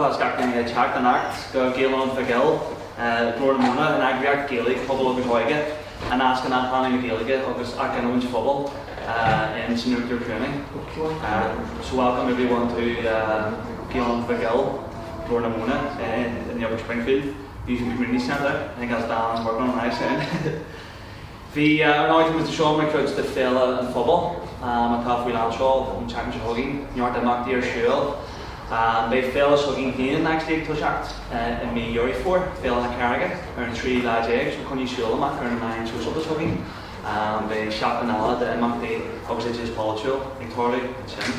Buíochas as gach duine ag teacht anocht go Gael-Ionad Mhic Gill, Glór na Móna, an eagraíocht Gaeilge, Pobail agus Óige a nascann athshlánú na Gaeilge agus athghiniúint phobail in san Uachtar Chluanaí. So welcome everyone to Gael-Ionad Mhic Gill, Glór na Móna in the Upper Springfield Youth and Community Centre. I think that's Dan's working on now soon. Bhí, ar ndóigh, tá muid anseo mar chuid de Féile an Phobail atá faoi lánseol an tseachtain seo chugainn, neart imeachtaí ar siúl. Beidh féile s'againn féin actually ag toiseacht i mí Dheireadh Fómhair, Féile na Carraige, ar an tríú lá déag, so coinnigh súil amach ar na meáin sóisialta s'againn. Beidh seachtain eile d'imeachtaí agus oideachas polaitiúil ag tarlú ansin.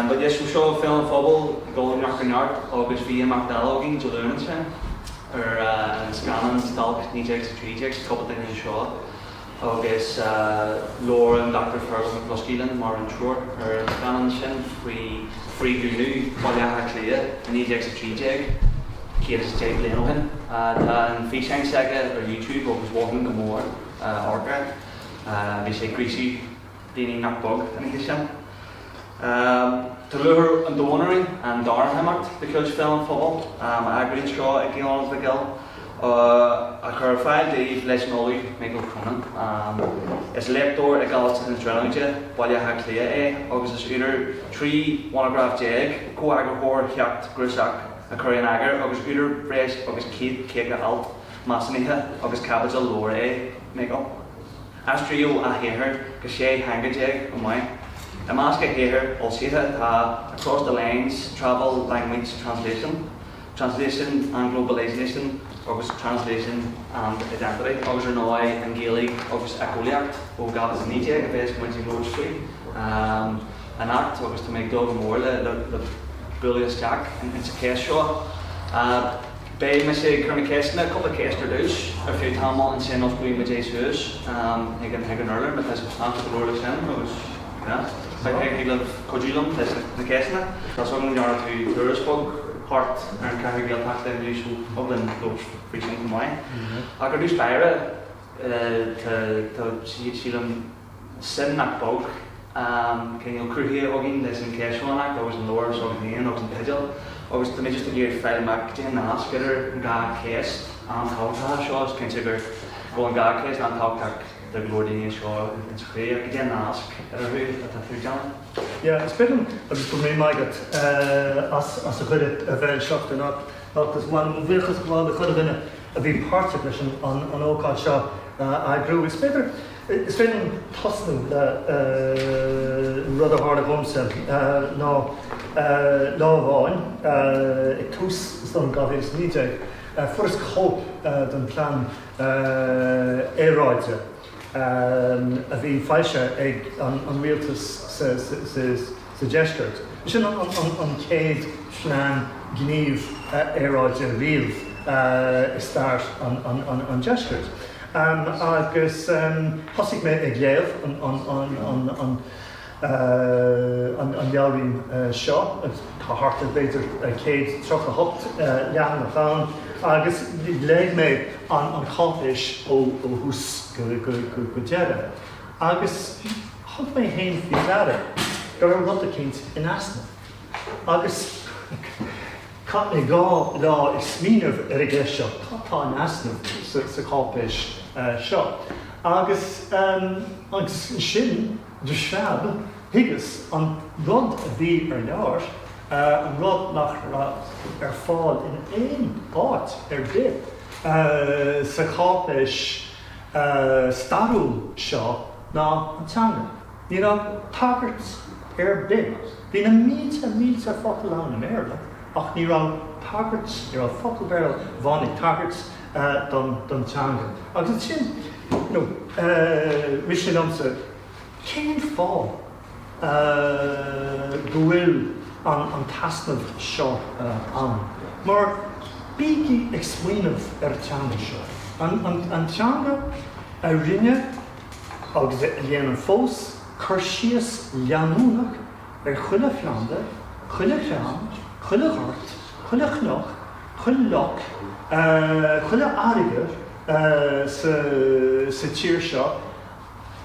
But yes, so seo Féile an Phobail ag dul ó neart go neart agus bhí imeacht eile againn Dé Luain ansin. ar an scannán Stailc 1913, cúpla duine anseo agus labhair an Dr Fergal McCluskey linn mar mhúinteoir ar an scannán sin faoi frithdhúnadh Bhaile Átha Cliath i 1913, 110 bliain ó shin. Tá an físeán s'aige ar YouTube agus mholfainn go mór amharc air. Bhí sé ag gríosadh daoine nach beag an oíche sin. Tá Lúcháir an Domhain orainn an dara himeacht de chuid Féile an Phobail, a eagraíonn seo ag Gael-Ionad Mhic Gill, a chur ar fáil daoibh leis an Ollamh Michael Cronin. Is léachtóir i gColáiste na Tríonóide, Baile Átha Cliath é agus is údar 13 mhonagraf, comheagarthóir sheacht gcnuasach a cuireadh in eagar agus údar breis agus 150 alt measúnaithe agus caibidil leabhar é Michael. Aistríodh a shaothar go 16 theanga chomh maith. I measc a shaothair fhoilsithe tá Across the Lines, Travel, Language, Translation, Translation and Globalisation agus Translation and Identity agus ar ndóigh An Ghaeilge agus Éiceolaíocht ó 2019 a bheas muid ag labhairt faoi anocht agus tá mé ag dúil go mór le bualadh isteach insa cheist seo. Beidh mise ag cur na ceisteanna, cúpla ceist ar dtús, ar feadh tamaill, ansin osclóidh muid é suas chuig an chuig an urlár má tá sibh sásta go leor leis sin agus yeah, thig libh cuidiú liom leis na ceisteanna. Tá 's agam go ndearna tú turas beag thart ar an cheathrú Gaeltachta inniu so thig linn labhairt faoi sin chomh maith. Ach ar dtús báire, tá tá sílim suim nach beag cineál cruthaithe againn leis an cheist seo anocht agus an leabhar s'agat féin agus an teideal agus tá mé just ag iarraidh fáil amach cad é an nasc idir an dhá cheist an-tábhachtacha seo. Is cinnte gur go bhfuil an dhá cheist an-tábhachtach do go leor daoine anseo insa chraobh ach cad é an nasc eatarthu atá tú ag déanamh? Yeah, is féidir liom agus go raibh míle maith agat as an gcuireadh a bheith anseo anocht agus mo bhuíochas a ghabháil le chuile dhuine a bhí páirteach leis an ócáid seo a eagrú. Is féidir Is féidir liom tosnú le rud a tharla dhomsa ná lá amháin ag tús is dóigh 2019, fuaireas cóip den plean aeráide a bhí foilsithe ag an rialtas sa deisceart. Sin an chéad phlean gnímh aeráide riamh i stair an deiscirt. Agus thosaigh mé ag léamh an leabhairín seo, agus tá thart ar b'fhéidir 138 leathanach ann, agus léigh mé an cháipéis ó thús go deireadh. Agus thug mé féin faoi deara go raibh rud eicínt in easnamh. Agus chaith mé dhá lá ag smaoineamh ar an gceist seo, cad tá in easnamh sa cháipéis seo? Agus ansin, de phreab, thuigeas an rud a bhí ar lár, an rud nach raibh ar fáil in aon áit ar bith sa cháipéis stairiúil seo ná an teanga. Ní raibh tagairt ar bith. Bhí na mílte mílte focal ann i mBéarla ach ní raibh tagairt, ní raibh focal Béarla amháin ag tagairt don don teanga. Agus ansin, you know, rith sé liomsa, cén fáth go bhfuil an t-easnamh seo ann? Mar bígí ag smaoineamh ar an teanga seo, an teanga a rinne agus a dhéanann fós cur síos leanúnach ar chuile phlanda, chuile chrann, chuile ghort, chuile chnoc, chuile loch, chuile fharraige sa tír seo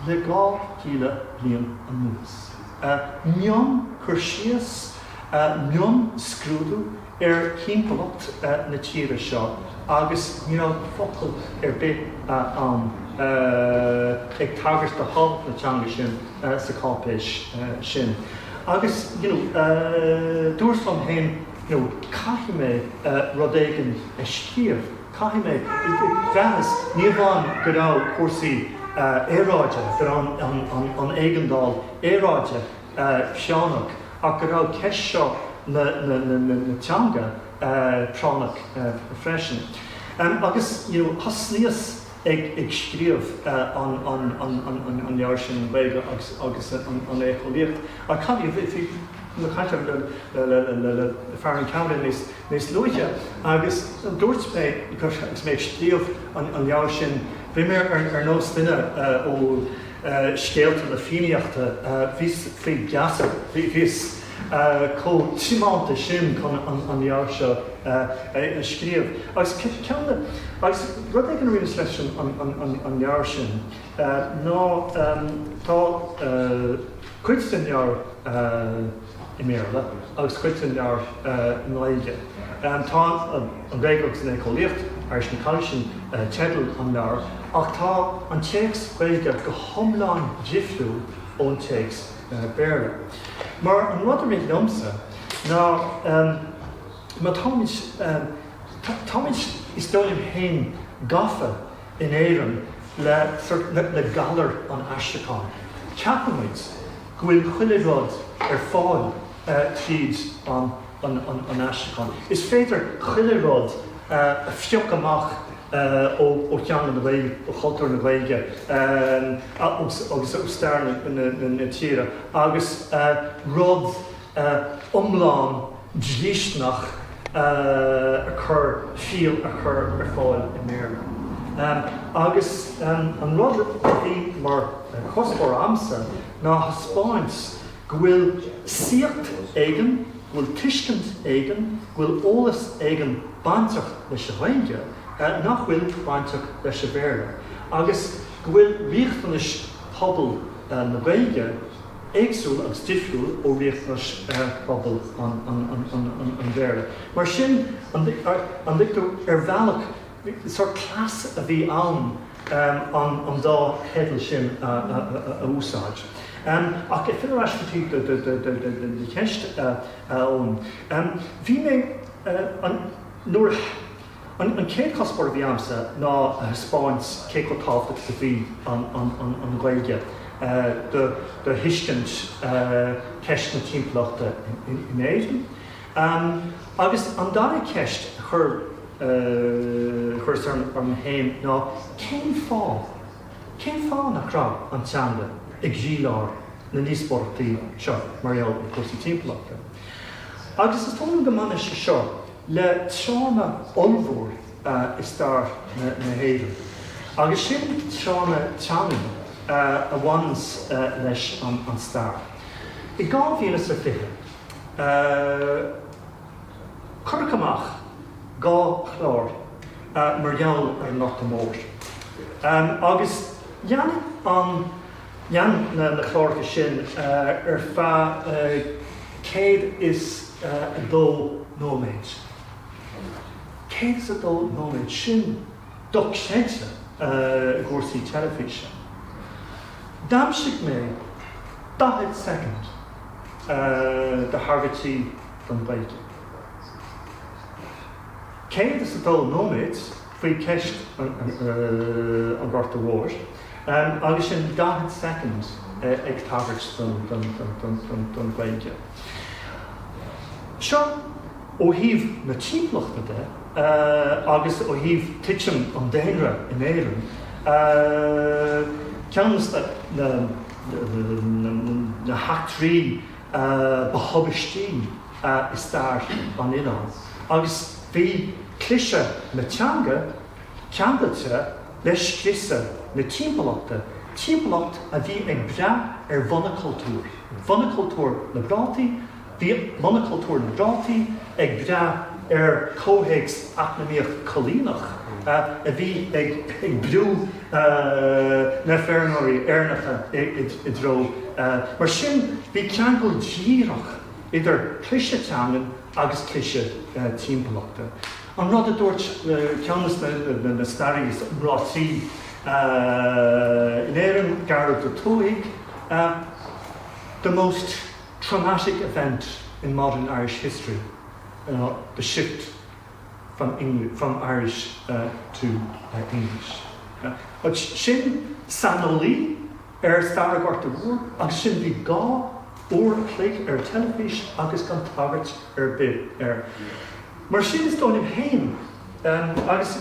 le 2,000 bliain anuas. Mion cur síos. Mionscrúdú ar thimpeallacht na tíre seo agus ní raibh focal ar bith ann ag tagairt do thábhacht na teanga sin sa cháipéis sin. Agus you know dúirt liom féin you know caithfidh mé rud éigin a scríobh, caithfidh mé, bhraitheas ní amháin go raibh cúrsaí aeráide, go raibh an éigeandáil aeráide práinneach ach go raibh ceist seo na teanga práinneach freisin. Agus you know thosnaíos ag scríobh an leabhair sin, an Ghaeilge agus an Éiceolaíocht. Ach bhí mé ag caint le fear an cheamara níos luaithe agus dúirt mé agus mé ag scríobh an leabhair sin, bhí mé ar nós duine ó scéalta na Fiannaíochta, bhíos faoi gheasa, bhíos chomh tiomanta sin chun an leabhar seo a scríobh. Agus ceann de, agus rud éigin a rinneas leis an leabhar sin ná tá cuid den leabhar i mBéarla agus cuid den leabhar i nGaeilge. Tá an Ghaeilge agus an Éiceolaíocht, Irish and Ecology, sin teideal an leabhair, ach tá an téacs Gaeilge go hiomlán difriúil ón téacs Béarla. Mar an rud a rith liomsa ná má táimid, táimid, is dóigh liom féin, gafa in Éirinn le sort le galar an aistriúcháin. Ceapaimid go bhfuil chuile rud ar fáil tríd an aistriúchán. Is féidir chuile rud a phiocadh amach ó theanga na Gaeilge, ó chultúr na Gaeilge agus ó stair na tíre agus rud iomlán dlísteanach a chur, fial a chur ar fáil i mBéarla. Agus an rud a bhí mar chuspóir a'msa ná a thaispeáint go bhfuil saíocht éigin, go bhfuil tuiscint éigin, go bhfuil eolas éigin bainteach leis an Ghaeilge nach bhfuil bainteach leis an Bhéarla agus go bhfuil riachtanais phobal na Gaeilge éagsúil agus difriúil ó riachtanais phobal an Bhéarla. Mar sin, an dtuig tú, ar bhealach, sórt cleas a bhí ann an dá theideal sin a úsáid. Ach ag filleadh ar ais go dtí do cheist, a Eoin, bhí mé, nuair a, An chéad chuspóir a bhí a'msa ná a thaispeáint cé chomh tábhachtach is a bhí an Ghaeilge do thuiscint ceist na timpeallachta in Éirinn. Agus an dara ceist a chuir chuireas orm féin ná cén fáth, cén fáth nach raibh an teanga i gcroílár na ndíospóireachtaí seo mar gheall ar chúrsaí timpeallachta? Agus is dóigh liom go mbaineann sé seo le tráma ollmhór i stair na hÉireann, agus sin tráma teangan a bhaineanns leis an stair. I 2020, cuireadh amach 2 chlár mar gheall ar an nGorta Mór, agus lean an Lean na cláracha sin ar feadh 102 nóiméad. 102 nóiméad, sin dochreidte i gcúrsaí teilifíse. D'aimsigh mé 40 soicind de thagairtí don Ghaeilge. 102 nóiméad faoi cheist an Ghorta Mhóir. Agus sin 40 soicind ag tagairt don Ghaeilge. Seo ó thaobh na timpeallachta de agus ó thaobh titim an daonra in Éirinn, ceann de na heachtraí ba thubaistí i stair an oileáin. Agus bhí cliseadh na teanga ceangailte le scriosadh na timpeallachta, timpeallacht a bhí ag brath ar mhonacultúr, mhonacultúr na bprátaí, bhí monacultúr na bprátaí ag brath ar chomhthéacs eacnamaíoch coilíneach a bhí ag brú na feirmeoirí Éireannacha i dtreo. Mar sin, bhí ceangal díreach. idir cliseadh teangan agus cliseadh timpeallachta. An rud a dúirt ceann de na staraithe is iomráití in Éirinn, Gearóid Ó Tuathaigh, The most traumatic event in modern Irish history, the shift from from Irish to English. Sin saineolaí ar stair an Ghorta Mhóir agus sin bhí 2 uair a chloig ar teilifís agus gan tagairt ar bith air. Mar sin is dóigh liom féin, agus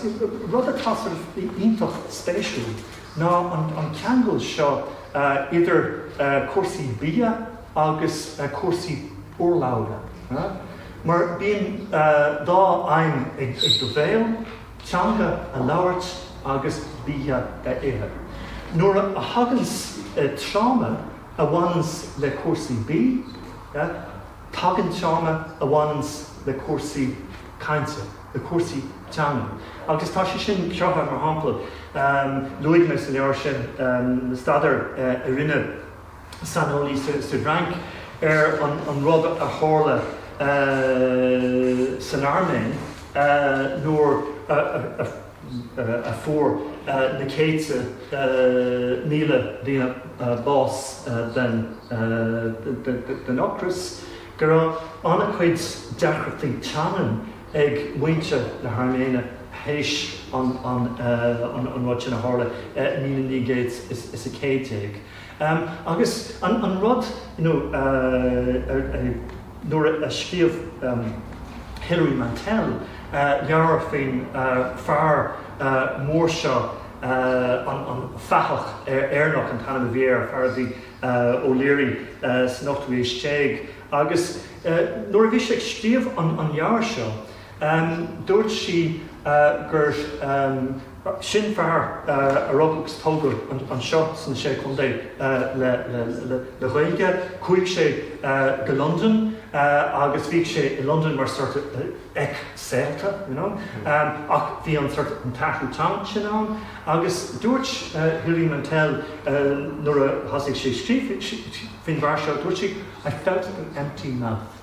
rud atá sort of iontach spéisiúil ná an ceangal seo idir cúrsaí bia agus cúrsaí urlabhra. Mar bíonn dá aidhm ag do bhéal, teanga a labhairt agus bia a ithe. Nuair a thaganns tráma a bhaineanns le cúrsaí bídh, tagann tráma a bhaineanns le cúrsaí cainte, le cúrsaí teanga. Agus tá sé sin cruthaithe, mar shampla, luaigh mé sa leabhar sin staidéar a rinne saineolaí sa bhFrainc ar an rud a tharla san Airméin nuair a fuair na céadta míle daoine bás den ocras, go raibh an-chuid deacrachtaí teangan ag muintir na hAirméine théis an rud sin a tharla i 1915. Agus an rud, you know, nuair a scríobh Hilary Mantel leabhar faoin fear mór seo, an fathach Éireannach an t-ainm a bhí air, fear a bhí O'Leary san ochtú haois déag, agus nuair a bhí sé ag scríobh an leabhair seo, dúirt sí gur Sin fear a rugadh agus tógadh anseo sna Sé Chontae le Gaeilge. Chuaigh sé go Londain agus bhíodh sé i Londain mar sort ex-saolta, you know. Ach bhí an sort an t-athrú teanga sin ann agus dúirt Hilary Mantel nuair a thosaigh sí ag scríobh faoin bhfear seo, dúirt sí, I felt an empty mouth.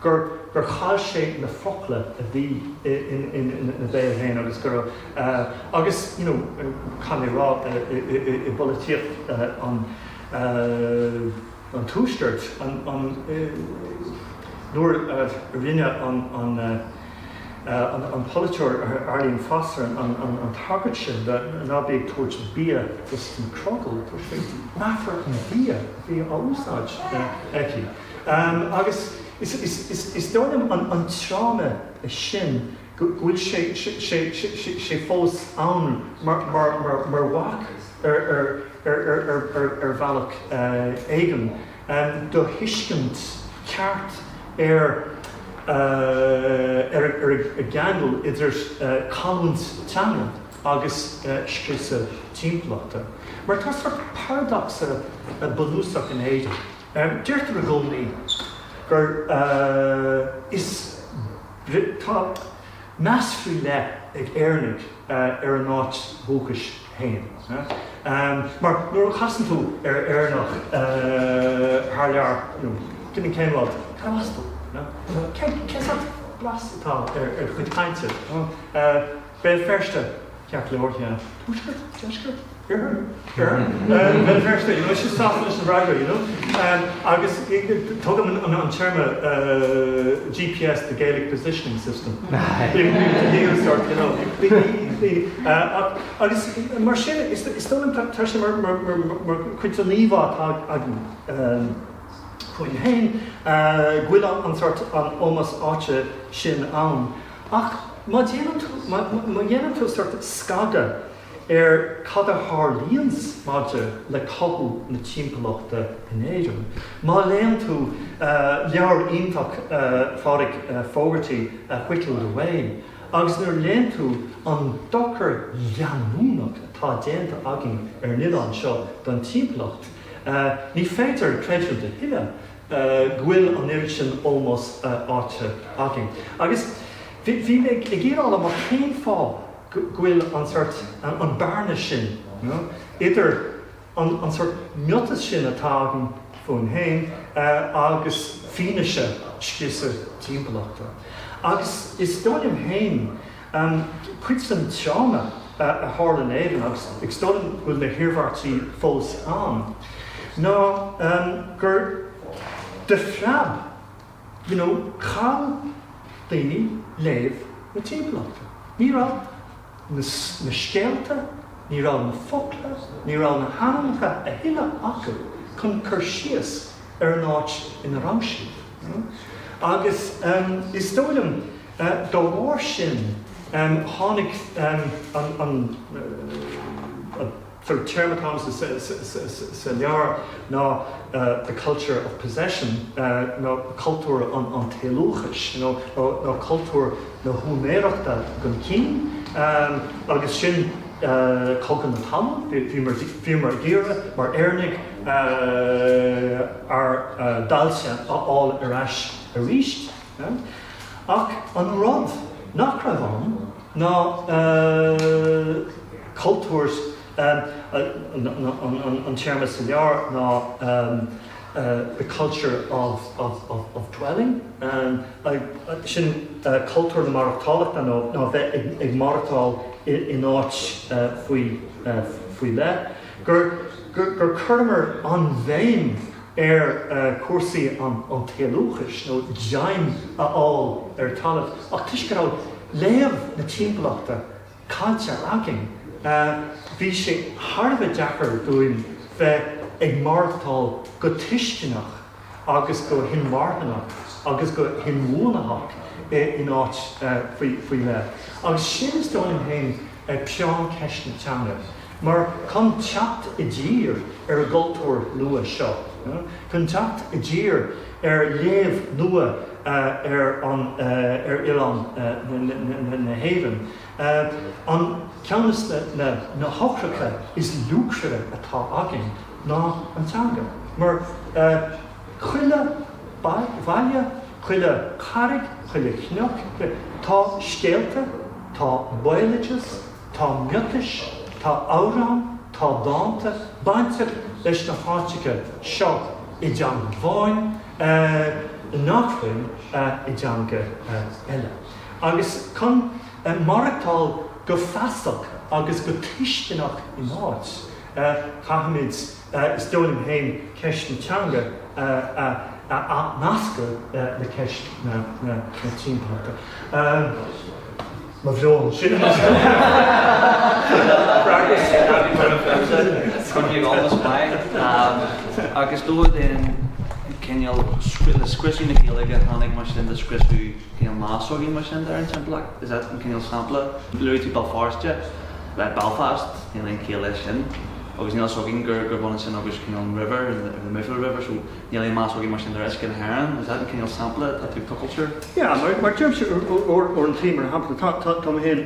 gur gur chaill sé na focla a bhí ina bhéal féin agus go raibh agus you know caithfidh mé a rá i bpolaitíocht an an tuaiscirt an an nuair a rinne an an an polaiteoir Arlene Foster an an tagairt sin de ná bí ag tabhairt bia dos na crogaill dúirt sé meafar an bhia a bhí á úsáid aici. Agus is dóigh liom an tráma sin, go bhfuil sé fós ann mar bhac ar bhealach éigin do thuiscint ceart ar an gceangal idir cailliúint teanga agus scriosadh timpeallachta. Mar tá sórt paradacsa bunúsach in Éirinn. Deirtear i gcónaí gur is tá meas faoi leith ag Éireannaigh ar a n-áit dhúchais féin. Mar nuair a chasann tú ar Éireannach thar lear, you know, cén rud, cad as tú? Cén sórt blas atá ar do chuid cainte? Béal Feirste, ceart go leor, yeah. Tuaisceart? Deisceart? Oirthear? Oirthear? Béal Feirste, you know, sin sásta leis an bhfreagra, you know. Agus tugaim an téarma GPS, the Gaelic Positioning System. Sort, you know. Agus mar sin, is dóigh liom tá sé mar chuid den íomhá atá againn fúinn féin, go bhfuil an sort an ómós áite sin ann. Ach má dhéanann tú, má dhéanann tú sort scagadh ar cad a tharlaíonns maidir le cothú na timpeallachta in Éirinn, má léann tú leabhar iontach Phádraig Fogarty, Whittled Away, agus nuair a léann tú an dochar leanúnach atá déanta againn ar an oileán seo don timpeallacht, ní féidir creidiúint a thuilleadh go bhfuil an oiread sin ómós áite againn. Agus bhí mé ag iarraidh a fháil amach cén fáth go bhfuil an sort, an bearna sin idir an sort miotas sin atá againn fúinn féin agus. fianaise scriosadh timpeallachta. Agus is dóigh liom féin, cuid den tráma a tharla in Éirinn, agus is dóigh liom go bhfuil na hiarmhairtí fós ann, ná gur de phreab, you know, chaill daoine léamh na timpeallachta. Ní raibh na scéalta, ní raibh na focla, ní raibh na hainmneacha a thuilleadh acu chun cur síos ar an áit ina raibh siad. Agus is dóigh liom, dá bharr sin, tháinig an sort of téarma atá sa leabhar ná the culture of possession nó cultúr an tsealúchais nó cultúr na húinéireachta chun cinn agus sin cogadh na talún. Bhíomar ag iarraidh, mar Éireannaigh, ár dtailte a fháil ar ais arís. Ach an rud nach raibh ann ná cultúr, an téarma sa leabhar ná the culture of of dwelling, sin cultúr na maireachtálachta nó bheith ag maireachtáil in áit faoi faoi leith, gur gur chuireamar an-bhéim ar chúrsaí an tsealúchais nó greim a fháil ar talamh ach toisc go raibh léamh na timpeallachta caillte againn bhí sé thar a bheith deacair dúinn bheith ag maireachtáil go tuisceanach agus go hinmharthanach agus go hinbhuanaitheach in áit faoi leith. Agus sin is dóigh liom féin peann-cheist na teanga. Mar chun teacht i dtír ar an gcultúr nua seo, chun teacht i dtír ar léamh nua ar an ar oileán na hÉireann, an ceann de na heochracha is luachmhaire atá againn ná an teanga. Mar chuile bhaile, chuile charraig, chuile chnoc, tá scéalta, tá béaloideas, Tá miotais, tá amhráin, tá dánta bainteach leis na háiteacha seo i dteanga amháin nach bhfuil i dteanga eile. Agus chun maireachtáil go feasach agus go tuisceanach in áit, caithfimid, is dóigh liom féin, ceist na teanga a athnascadh le ceist na timpeallachta. Mo bhrón. Sin an Agus dóigh den cineál le scriosadh na Gaeilge tháinig mar sin de scriosadh cineál meas againn mar sin de ar an timpeallacht. Is that an cineál sampla? Luaigh tú Béal Feirste le Belfast, níl aon chiall leis sin. Agus níl a fhios againn gur gur bhaineann sin agus cineál an river, the Movie River, so Níl aon meas againn mar sin ar uisce na hÉireann. Is that an cineál sampla atá tú ag tochailt air? Yeah, mar deirimse uaireantaí, mar shampla, tá tá mé féin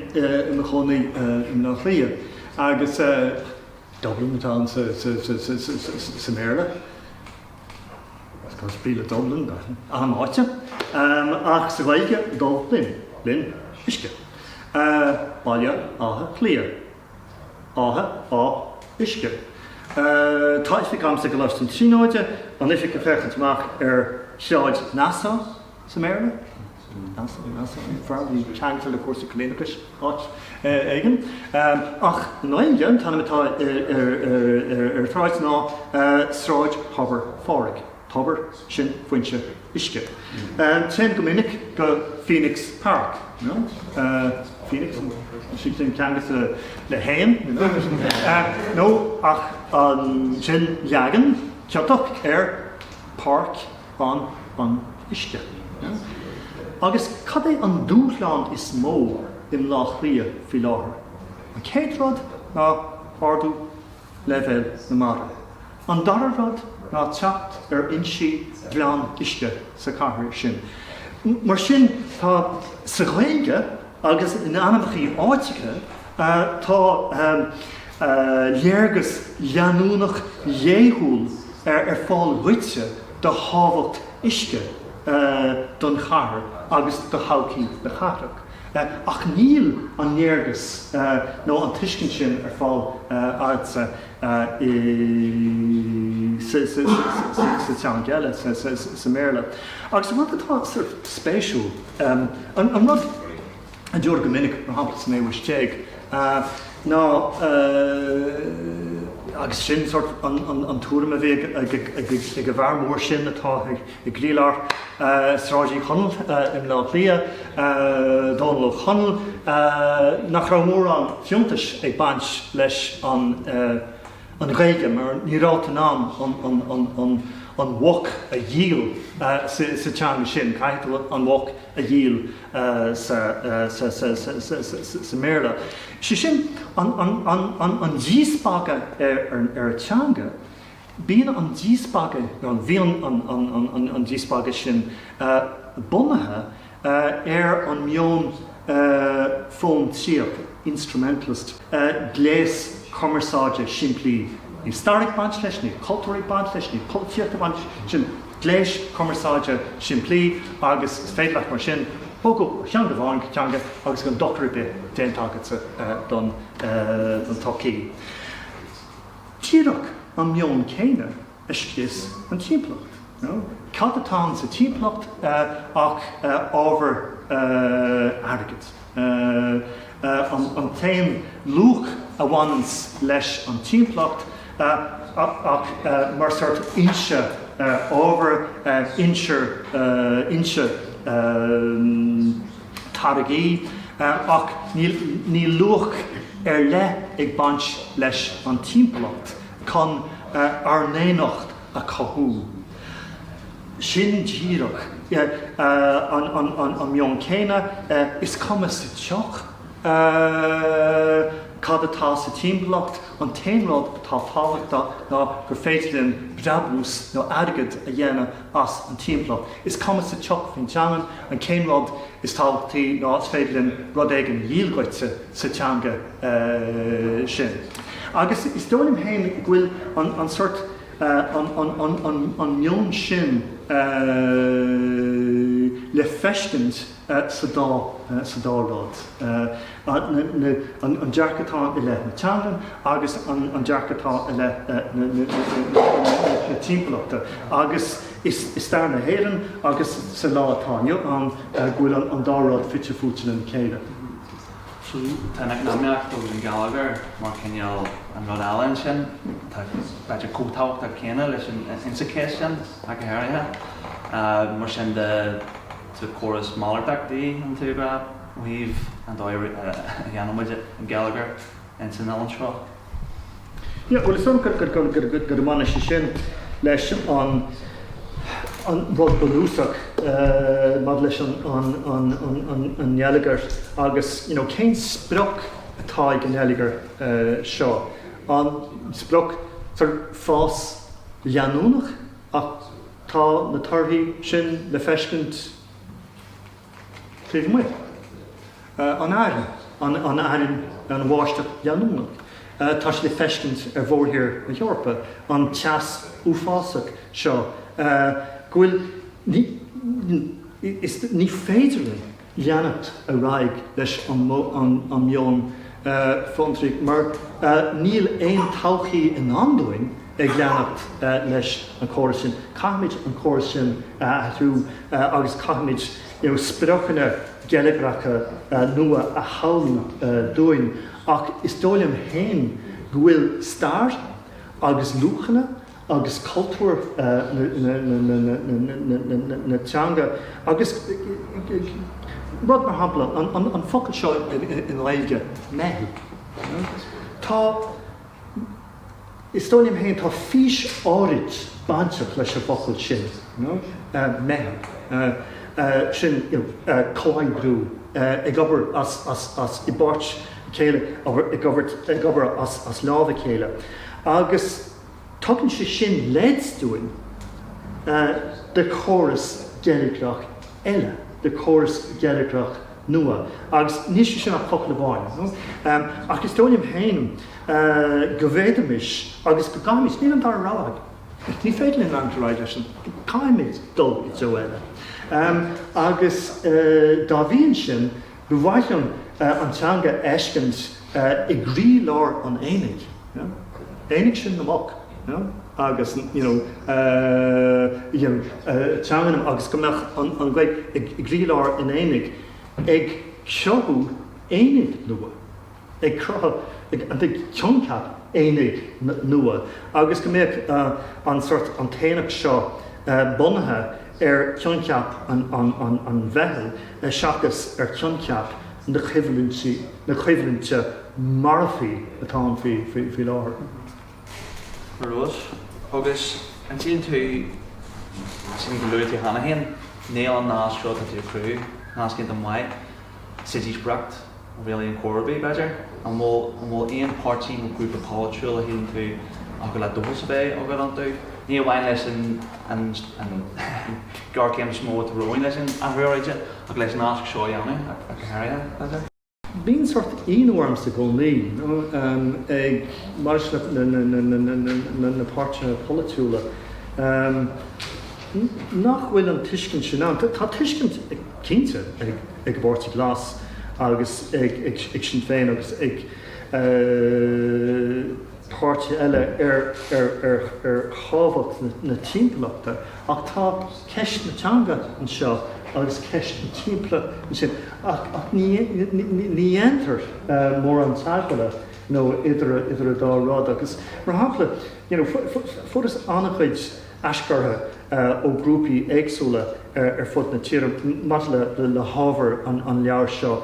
i mo chónaí i mBleá Cliath agus Dublin atá ann sa sa sa sa sa sa mBéarla. Is brí le Dublin, ainm áite. Ach sa Ghaeilge, Dubh Linn, linn, uisce. Baile Átha Cliath. Átha, áth, uisce. Tá oifig agamsa i gColáiste na Tríonóide, an oifig ag féachaint amach ar Shráid Nassau sa mBéarla. Nassau, Nassau, fear a bhí ceangailte le cúrsaí coilíneachais áit éigin. Ach i nGaeilge, an t-ainm atá ar an tsráid ná Sráid Thobar Phádraig. Tobar, sin foinse uisce. Téim go minic go Phoenix Park, you know, Phoenix, sin ceangailte le héan, you know, nó ach sin leagan ciotach ar Páirc an an Uisce. Agus cad é an dúshlán is mó i mBleá Cliath faoi láthair? An chéad rud ná ardú leibhéal na mara. An dara rud ná teacht ar fhoinsí glan uisce sa chathair sin. Mar sin tá sa Ghaeilge agus in ainmneacha áiteacha tá léargas leanúnach laethúil ar fáil dhuitse de thábhacht uisce don chathair agus do thodhchaí na cathrach. Ach níl an léargas nó an tuiscint sin ar fáil agatsa sa teanga eile, sa mBéarla. Agus an rud atá spéisiúil, an rud a dúradh go minic, mar shampla sa naoú haois déag, ná, agus sin sort an tuairim a bhí ag an bhfear mór sin atá i gcroílár Sráid Uí Chonaill i mBleá Cliath, Dónall Ó Conaill, nach raibh mórán fiúntais ag baint leis an Ghaeilge mar ní raibh tú in ann an mhuc a dhíol sa teanga sin, caithfidh tú an mhuc a dhíol sa mBéarla. Sé sin, an díspeagadh ar an teanga, bíonn an díspeagadh, nó bhí an díspeagadh sin bunaithe ar an meon fóntraíoch, instrumentalist, gléas cumarsáide simplí. Níl stair ag baint leis, níl cultúr ag baint leis, níl polaitíocht ag baint leis, sin gléas cumarsáide simplí agus is féidir leat mar sin bogadh ó theanga amháin go teanga agus gan dochar ar bith déanta agatsa don tsochaí. Díreach an meon céanna a scrios an timpeallacht. Cad atá ann sa timpeallacht ach ábhar airgid. An t-aon luach a bhaineanns leis an timpeallacht ach mar sort fhoinse ábhair, fhoinse táirgí, ach níl luach ar leith ag baint leis an timpeallacht chun ár ndaonnacht a chothú. Sin díreach an meon céanna, is cuma sa tsioc cad atá sa timpeallacht, an t-aon rud atá tábhachtach ná gur féidir linn brabús nó airgead a dhéanamh as an timpeallacht. Is cuma sa tsioc faoin teangain, an t-aon rud is tábhachtaí ná is féidir linn rud éigin a dhíol dhuitse sa teanga sin. Agus is dóigh liom féin go bhfuil an sort, an meon sin le feiscint sa dá, sa dá rud, an dearcadh atá i leith na teangan agus an dearcadh atá i leith na timpeallachta. Agus i stair na hÉireann agus sa lá atá inniu ann go bhfuil an dá rud fite fuaite lena chéile. So tá an eacnamaíocht agus an geilleagar mar cineál an rud eile ansin, atá b'fhéidir chomh tábhachtach céanna leis an insa case sin ach go háirithe. Mar sin de sa córas malartach an tú ag rá ó thaobh an dóigh a dhéanann muid an geilleagar ins an oileán seo? Yeah, bhuel is dóigh liom go mbaineann sé sin leis an rud bunúsach maidir leis an ngeilleagar agus you know cén sprioc atá ag an ngeilleagar seo? An sprioc sort of fás leanúnach ach tá na torthaí sin le feiscint Taobh amuigh. An fhearthainn, an fhearthainn, an bháisteach leanúnach. Tá sé le feiscint ar mhórthír na hEorpa, an teas uafásach seo, go bhfuil, ní, ní féidir linn leanacht ar aghaidh leis an meon fiontraíoch mar níl aon todhchaí i ndán dúinn ag leanacht leis an chóras sin. Caithfimid an córas sin a athrú agus caithfimid you know spriocanna geilleagracha nua a shamhlú dúinn ach is dóigh liom féin go bhfuil stair agus luachanna agus cultúr na teanga agus rud mar shampla an focal seo i nGaeilge, meitheal. Tá. Is dóigh liom féin, tá fís áirid bainteach leis an bhfocal sin, meitheal, sin you know comhoibriú, ag obair as, as, as, i bpáirt a chéile, ag obair, ag obair as, as lámh a chéile. Agus tugann sé sin leid dúinn de chóras geilleagrach eile, de chóras geilleagrach nua. Agus níl sé sin ach focal amháin. Ach is dóigh liom féin go bhféadfaimis agus go gcaithfimid, níl an dara rogha againn. Ní féidir linn leanacht ar aghaidh leis an, caithfimid dul i dtreo eile. Agus dá bhrí sin. Ba mhaith liom an teanga a fheiscint i gcroílár an aonaigh, you know. Aonach sin na muc, you know, agus, you know, you know, teanga na, agus go mbeadh an Ghaeilge i gcroílár an aonaigh ag cruthú aonaigh nua. ag cruthú an coincheap aonaigh nua agus go mbeadh an sort an t-aonach seo bunaithe ar choincheap an mheithil seachas ar choincheap na coimhlinte na coimhlinte marfaí atá ann faoi láthair. Rós, Agus an síleann tú, sílim gur luaigh tú cheana féin, níl an nasc seo atá tú ag cruthú, nasc iontach maith sa díospóireacht really in chor ar bith, b'fhéidir? An bhfuil, an bhfuil aon páirtí nó grúpa polaitiúil a shíleann tú a thiocfadh leat dóchas a bheith agat iontu? Ní amháin leis an, an, an ghéarchéim is mó atá romhainn leis an athrú aeráide ach leis an nasc seo a dhéanamh ach go háirithe, b'fhéidir? Bíonn sórt ionadh ormsa i gcónaí ag maidir leis na páirtithe polaitiúla nach bhfuil an tuiscint sin ann. Tá tuiscint cinnte ag an bPáirtí Glas agus ag Sinn Féin agus ag páirtithe eile ar thábhacht na timpeallachta ach tá ceist na teanga anseo agus ceist na timpeallachta ansin ach ní dhéantar mórán teagmhála idir an dá rud agus mar shampla you know fuarthas an-chuid aisghairthe ó ghrúpaí éagsúla ar fud na tíre maidir le hábhar an leabhair seo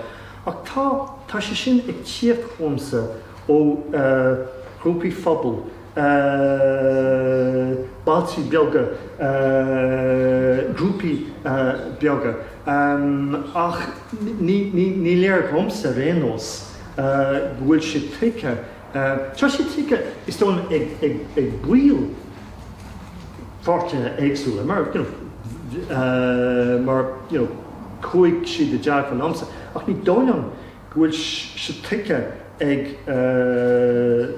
ach tá tá sé sin ag tíocht chugamsa ó ghrúpaí phobail, bailtí beaga, grúpaí beaga, ach ní léir dhomsa ar aon nós go bhfuil sé tuigthe, tá sé tuigthe is dóigh liom ag baill pháirtithe éagsúla mar you know mar you know chuaigh siad i dteagmháil liomsa ach ní dóigh liom go bhfuil sé tuigthe ag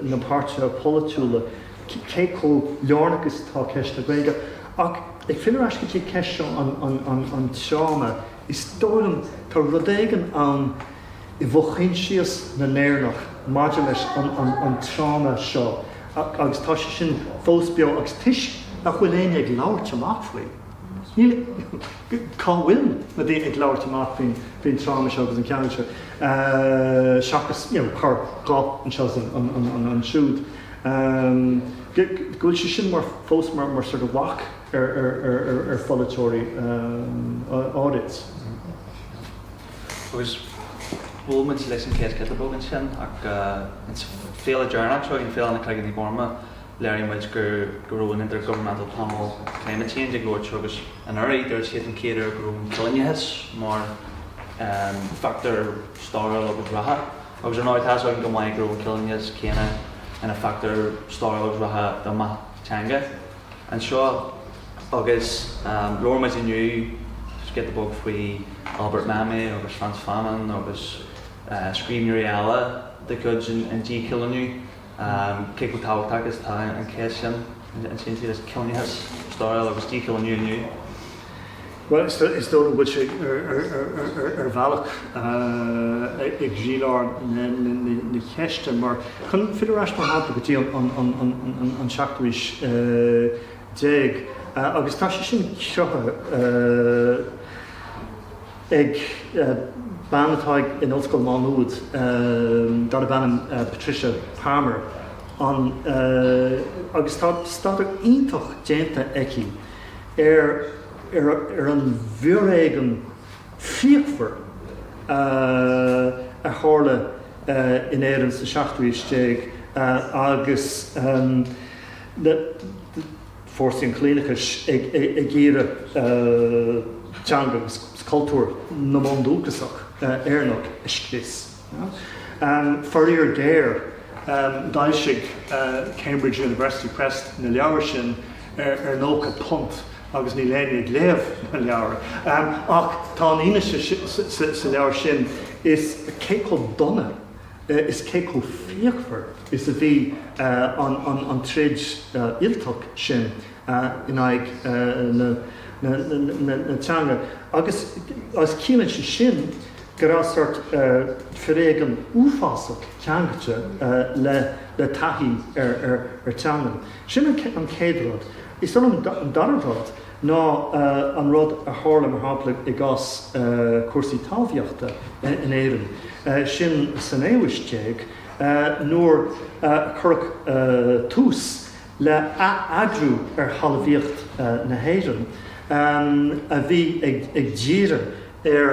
na páirtithe polaitiúla cé chomh lárnach is atá ceist na Gaeilge. Ach ag filleadh ar ais go dtí ceist seo an tráma, is dóigh liom tá rud éigin ann i bhfo-choinsias na nÉireannach maidir leis an tráma seo agus tá sé sin fós beo agus toisc nach bhfuil éinne ag labhairt amach faoi, Níl, cá bhfuil na daoine ag labhairt amach faoin faoin tráma seo agus an ceangal seo seachas you know corr ghuth anseo is ansiúd. Go bhfuil sé sin mar fós mar mar sort of bhac ar ar ar ar pholaiteoirí áirid. Agus bhuail muid leis an chéad giota beag ansin ach an féile deireanach seo againn, Féile na Cloigíní Gorma, Léirigh muid go go raibh an Intergovernmental Panel Climate Change ag labhairt agus anuraidh dúirt siad an chéad uair go raibh an coilíneachas mar fachtóir stairiúil agus reatha agus ar ndóigh tá a fhios againn go maith go raibh an coilíneachas céanna ina fachtóir stairiúil agus reatha do meath teanga anseo agus labhair muid inniu giota beag faoi Albert Memmi agus Frantz Fanon agus scríbhneoirí eile de chuid an díchoilíniú. Cé chomh tábhachtach is atá an cheist sin, an síntús coilíneachas stairiúil agus díchoilíniú inniu? Bhuel, is dóigh liom go bhfuil sé ar bhealach i gcroílár na ceiste mar, chun filleadh ar ais mar shampla go dtí an seachtú haois déag, agus tá sé sin cruthaithe, ag bean atá in Ollscoil Mhá Nuad darb ainm Patricia Palmer an agus tá staidéar iontach déanta aici ar ar an bhforéigean fíochmhar a tharla in Éirinn sa seachtú haois déag agus na fórsaí an choilíneachais ag iarraidh teanga agus cultúr na mbundúchasach Éireannach a scrios. Faraor géar, d'fhoilsigh Cambridge University Press na leabhair sin ar £90 agus níl éinne ag léamh na leabhar. Ach tá an fhianaise sa leabhar sin is cé chomh dona is cé chomh fíochmhar is a bhí an troid fhuilteach sin in aghaidh na teanga. Agus ciallaíonn sé sin. go raibh sórt foréigean uafásach ceangailte le taithí ar teangain. Sin an chéad rud. Is dóigh liom an dara rud ná an rud a tharla, mar shampla, i gcás cúrsaí talmhaíochta in Éirinn, sin sa 19ú haois nuair a cuireadh tús le ath-eagrú ar thalmhaíocht na hÉireann a bhí ag díriú ar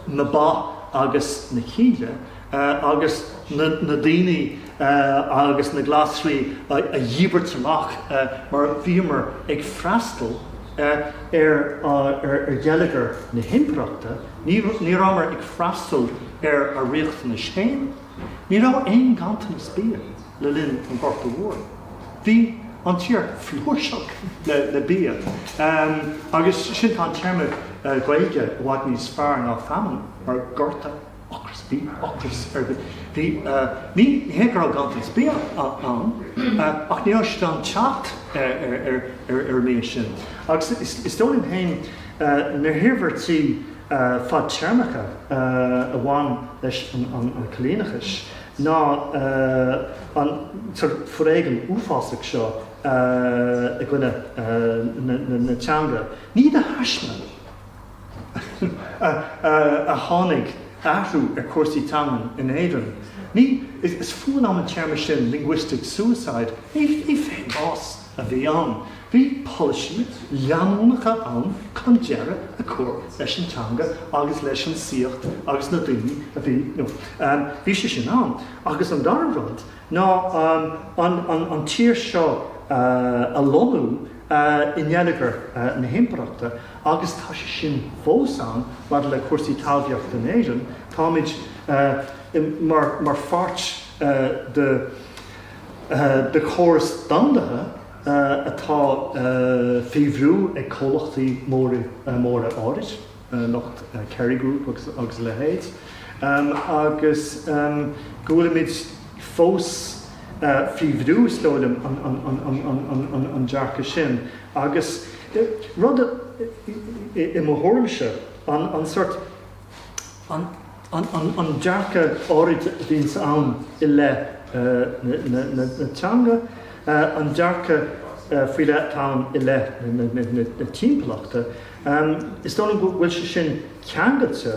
na ba agus na cíle agus na daoine agus na glasraí a dhíbirt amach mar bhíomar ag freastal ar gheilleagar na himpireachta, ní rabhamar ag freastal ar ár riachtanais féin. Ní raibh aon ganntanas bia le linn an Ghorta Mhóir. Bhí an tír flúirseach le bia. Agus sin, tá an téarma Gaeilge i bhfad níos fearr ná famine, mar gorta, ocras, bhí ocras ar bith. Bhí, ní hé go raibh ganntanas bia ann, ach ní raibh siad in ann teacht ar an mbia sin. Agus is dóigh liom féin, na hiarmhairtí fadtéarmacha a bhain leis an choilíneachas ná an sort foréigean uafásach seo i gcoinne na teanga. Ní de thaisme a tháinig athrú ar chúrsaí teangan in Éirinn. Ní, is fuath liom an téarma sin linguistic suicide, ní féinbhás. a bhí ann. Bhí polasaí leanúnacha ann chun deireadh a chur leis an teanga agus leis an saíocht agus na daoine a bhí, you know, bhí sé sin ann. Agus an dara rud ná an tír seo a lonnú i ngeilleagar na himpireachta agus tá sé sin fós ann maidir le cúrsaí talmhaíochta in Éirinn. Táimid mar pháirt de. de chóras domhandaithe atá faoi bhrú ag comhlachtaí móra áirid, lucht Kerry Group agus a leithéid, agus go bhfuilimid fós faoi bhrú, is dóigh liom, an dearcadh sin. Agus rud, i mo thuairimse, an sort. An dearcadh áirid a bhíonns ann i leith na teanga, an dearcadh faoi leith atá ann i leith na timpeallachta, is dóigh liom go bhfuil sé sin ceangailte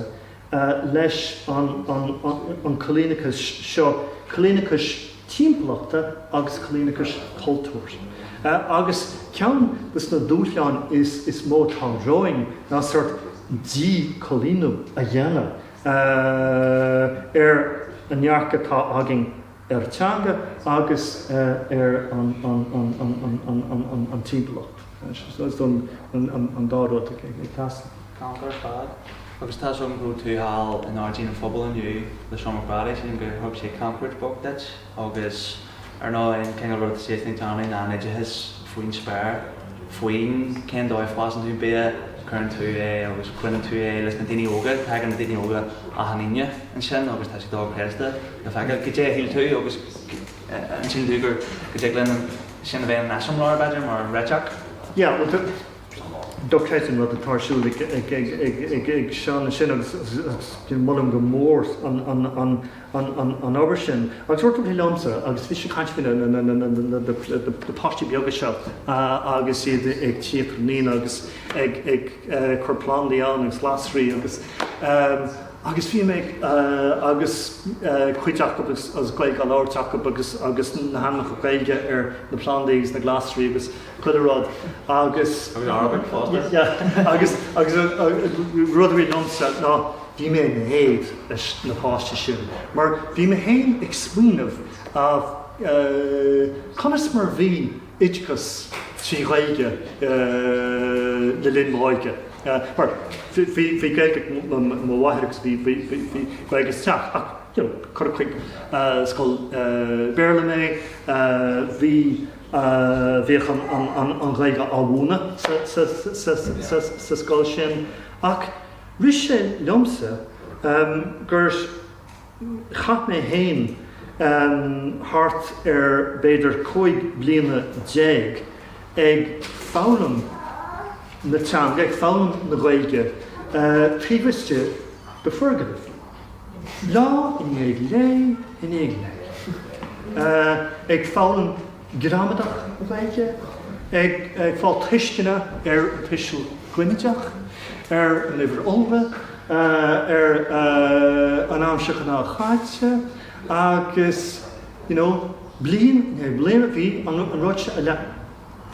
leis an choilíneachas seo, coilíneachas timpeallachta agus coilíneachas cultúir. Agus ceann de na dúshláin is mó atá romhainn ná sórt díchoilíniú a dhéanamh ar an ndearcadh atá againn ar an teanga agus ar an timpeallacht. Is dóigh an dá rud ag teastáil. Galánta ar fad. Agus tá a fhios agam go raibh tú thall i nGairdín an Phobail inniu le Seán Mac Brádaigh, sílim gur thug sé camchuairt beag duit agus ar ndóigh an cineál rud atá siadsan ag déanamh ná an oideachas faoin spéir, faoin cén dóigh a fásann tú bia, cuireann tú é agus roinneann tú é leis na daoine óga, tagann na daoine óga achan Aoine ansin agus tá sé dochreidte le feiceáil. Goidé a shíl tú agus an síleann tú gur go dtig linn sin a bheith ina eiseamláir b'fhéidir mar réiteach? Yeah, well dochreidte an rud atá ar siúl ag Seán ansin agus molaim go mór an obair sin. Agus rud a rith liomsa, agus bhí sé ag caint faoi na páistí beaga seo agus iad ag tíocht ar an Aoine agus ag cur plandaí ann agus glasraí agus agus bhí mé agus cuid acu agus Gaeilge á labhairt acu agus agus na hainmneacha Gaeilge ar na plandaí agus na glasraí agus chuile rud agus. Agus Arabic fosta. Yeah agus agus rud a rith liomsa ná bhí mé in éad leis na páistí sin mar bhí mé féin ag smaoineamh conas mar a bhí oideachas trí Ghaeilge le linn m'óige mar bhí bhí Gaeilge ag mo mháthair agus bhí bhí bhí Gaeilge sa teach ach you know cuireadh chuig scoil Béarla mé bhí Bhíodh an Ghaeilge á mhúineadh sa scoil sin ach rith sé liomsa gur chaith mé féin thart ar b'fhéidir 15 bliana ag foghlaim na teanga, ag foghlaim na Gaeilge. taobh istigh de foirgneamh, lá i ndiaidh lae i ndiaidh lae, ag foghlaim gramadach na Gaeilge, ag fáil tuisceana ar an tuiseal ginideach, ar an uimhir iolra, ar an aimsir ghnáthchaite agus you know bliain i ndiaidh bliana bhí an rud seo uile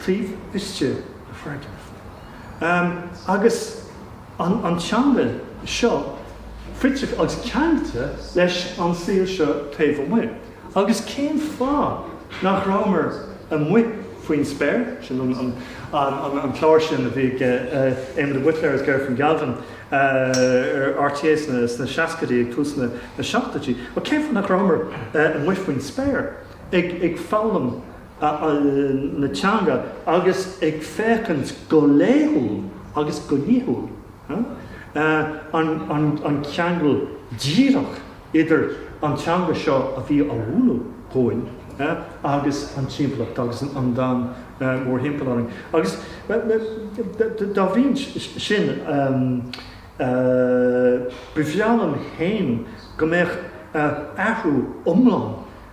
taobh istigh de foirgneamh. Agus an teanga seo fite agus ceangailte leis an saol seo taobh amuigh. Agus cén fáth nach rabhamar amuigh faoin spéir, sin an clár sin a bhí ag Éamon de Buitléar agus Gerry Galvin ar RTÉ sna seascaidí, ag tús na seachtóidí, ach cén fáth nach rabhamar amuigh faoin spéir ag foghlaim na teanga agus ag féachaint go laethúil agus go nithiúil an ceangal díreach idir an teanga seo a bhí á mhúineadh dhúinn agus an timpeallacht agus an domhan mórthimpeall orainn. Agus dá bhrí sin, ba bhreá liom féin go mbeadh athrú iomlán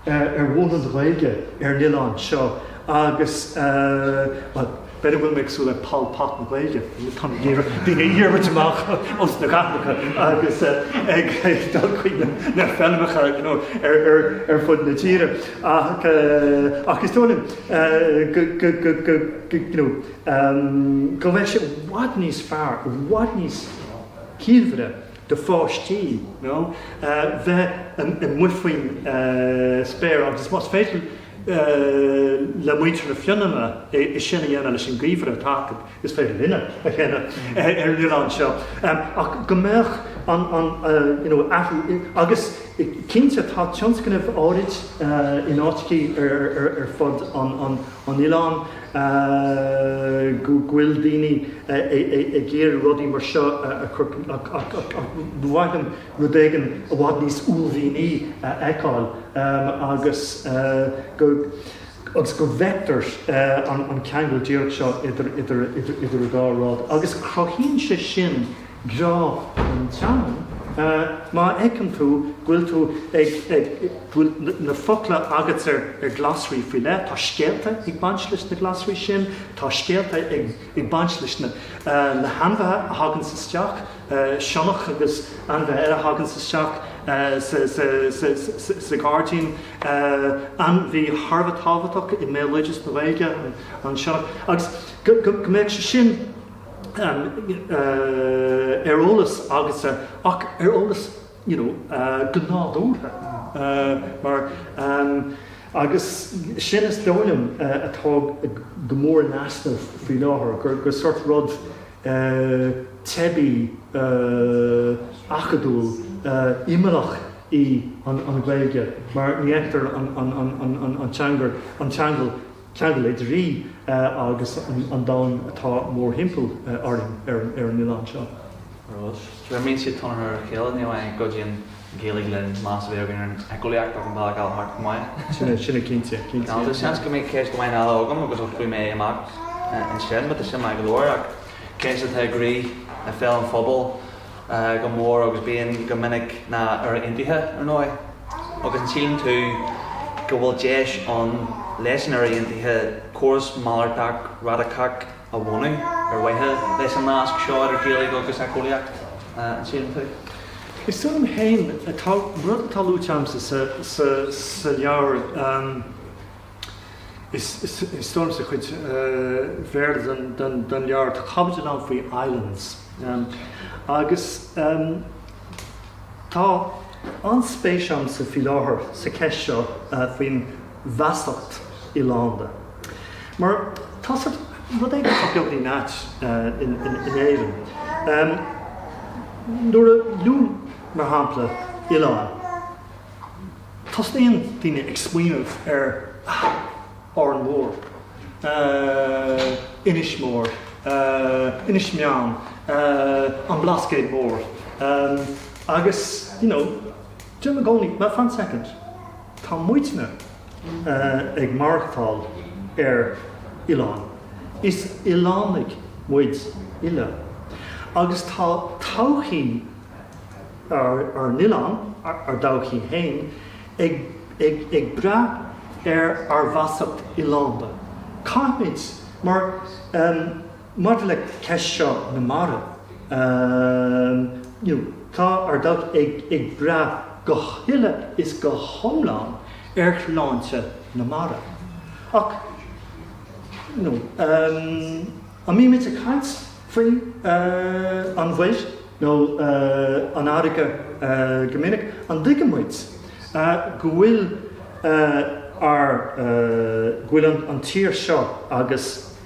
ar mhúineadh na Gaeilge ar an oileán seo agus, bhuel, b'fhéidir go bhfuil mé cosúil le Pol Pot na Gaeilge, tá mé ag iarraidh daoine a dhíbirt amach ós na cathracha agus ag dul chuig na feilmeacha you know ar fud na tíre. Ach ach is dóigh liom go go go go you know go mbeadh sé i bhfad níos fearr, i bhfad níos ciallmhaire do pháistí you know bheith amuigh faoin spéir agus más féidir le muintir na Fionlainne é sin a dhéanamh leis an ngeimhreadh atá acu, is féidir linne a dhéanamh ar an oileán seo. Ach go mbeadh an you know athrú agus cinnte tá tionscnaimh áirid in áiteachaí ar fud an oileáin go bhfuil daoine ag iarraidh rudaí mar seo a chur ach ba mhaith liom rud éigin i bhfad níos uaillmhianaí a fheiceáil agus go agus go bhfeictear an ceangal díreach seo idir idir idir an dá rud agus cruthaíonn sé sin grá don teanga má fheiceann tú go bhfuil tú ag ag go bhfuil na focla agat ar ar glasraí faoi leith, tá scéalta ag baint leis na glasraí sin, tá scéalta ag ag baint leis na le hainmhithe a thaganns isteach, sionnach agus ainmhithe eile a thaganns isteach sa sa sa sa ghairdín, ainmhí thar a bheith tábhachtach i mbéaloideas na Gaeilge, an sionnach, agus go go mbeadh sé sin ar eolas agatsa ach ar eolas you know go nádúrtha mar agus sin is dóigh liom atá go mór in easnamh faoi láthair gur sort rud teibí acadúil imeallach í an Ghaeilge mar ní fheictear an ceangal ceangal idir í agus an domhan atá mórthimpeall orainn ar an oileán seo. Rud. Imríonn siad tionchar ar a chéile, ní amháin go gcuidíonn an Ghaeilge linn meas a bheith againn ar an éiceolaíocht ach an bealach eile thart chomh maith. Sin é, sin é cinnte, cinnte. Tá seans go mbeidh ceist amháin eile agam agus osclóidh mé amach ansin, but tá sin maith go leor ach ceist atá i gcroí pheil an phobail go mór agus bíonn go minic ná Éire Aontaithe, ar ndóigh. Agus an síleann tú go bhfuil deis ann leis an Éire Aontaithe córas malartach radacach a bhunú ar mhaithe leis an nasc seo idir Gaeilge agus éiceolaíocht, an síleann tú? Is dóigh liom féin, tá rud atá luaite agamsa sa leabhar, Is dóigh liom sa chuid Bhéarla den leabhar, tá caibidil ann faoi islands agus tá an-spéis agamsa faoi láthair sa cheist seo faoin bhfeasacht oileánda. Mar tá sort rud éigin atá beagáinín ait in Éirinn. Nuair a luaim, mar shampla, oileán, Tosnaíonn daoine ag smaoineamh ar Árainn Mhór, Inis Mór, Inis Meáin, an Blascaod Mór agus you know deirim i gcónaí, well fan soicind, tá muidne ag maireachtáil ar oileán, is oileánaigh muid uile. Agus tá todhchaí ár n-oileán, ár dtodhchaí féin, ag brath ar ár bhfeasacht oileánda. Caithfimid, mar maidir le ceist seo na mara, you know, tá ár dtodhchaí ag brath go huile is go hiomlán ar shláinte na mara. Ach, you know, an mbímid ag caint faoi an mhuir nó an fharraige go minic? An dtuigeann muid go bhfuil ár, go bhfuil an tír seo agus,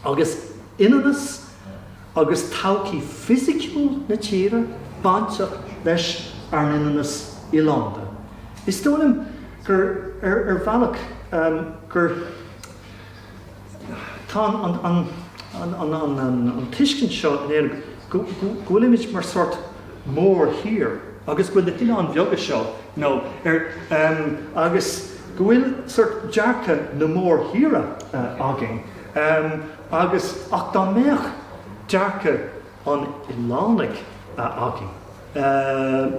agus ionannas agus todhchaí fisiciúil na tíre bainteach leis ár n-ionannas oileánda. Is dóigh liom gur, ar bhealach, gur, tá an tuiscint seo in Éirinn go bhfuilimid mar sórt mórthír agus go bhfuil na hoileáin bheaga seo, you know, ar, agus go bhfuil sórt dearcadh na mórthíre againn agus, ach dá mbeadh dearcadh an oileánaigh againn,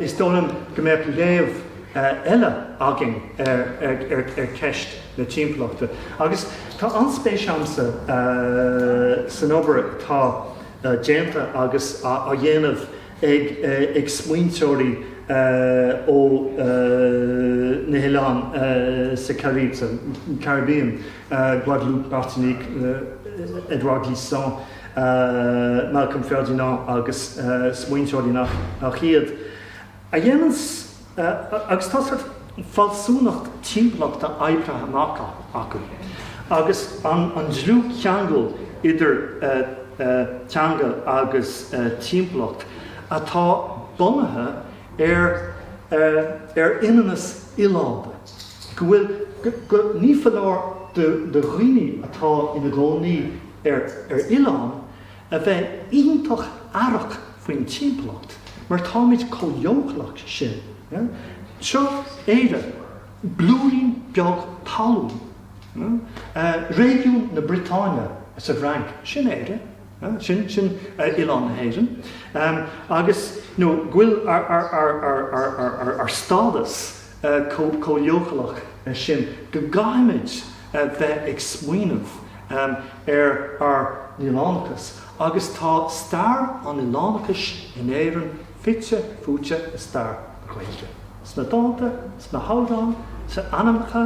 is dóigh liom go mbeadh léamh eile againn ar cheist na timpeallachta. Agus tá an-spéis agamsa san obair atá déanta agus á dhéanamh ag smaointeoirí ó na hoileáin sa Chairib, sa Caribbean, Guadeloupe, Martinique, Edouard Glissant, Malcolm Ferdinand agus smaointeoirí nach iad, a dhéananns, agus tá sórt fealsúnacht timpeallachta oibrithe amach acu, agus an dlúthcheangal idir teanga agus timpeallacht atá bunaithe ar ar ionannas oileánda, go bhfuil, go, ní foláir do dhaoine atá ina gcónaí ar oileán a bheith iontach aireach faoin timpeallacht mar táimid chomh leochaileach sin. Seo Éire, blúirín beag talún. Réigiún na Briotáine sa bhFrainc, sin Éire, sin sin oileán na hÉireann. Agus nó go bhfuil ár stádas chomh leochaileach sin go gcaithfimid bheith ag smaoineamh ar ár n-oileánachas agus tá stair an oileánachais in Éirinn fite fuaite i stair na Gaeilge. Sna dánta, sna hamhráin, sna hainmneacha,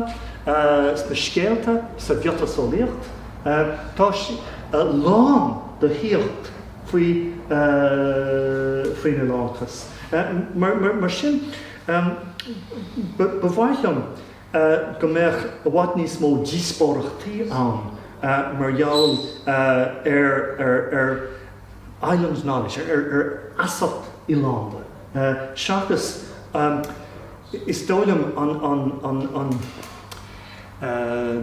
sna scéalta, sa mhiotaseolaíocht, tá sí lán de shaíocht faoi faoin oileánachas. Mar sin, ba mhaith liom go mbeadh i bhfad níos mó díospóireachtaí ann mar gheall ar island knowledge, ar fheasacht oileánda, seachas, is dóigh liom, an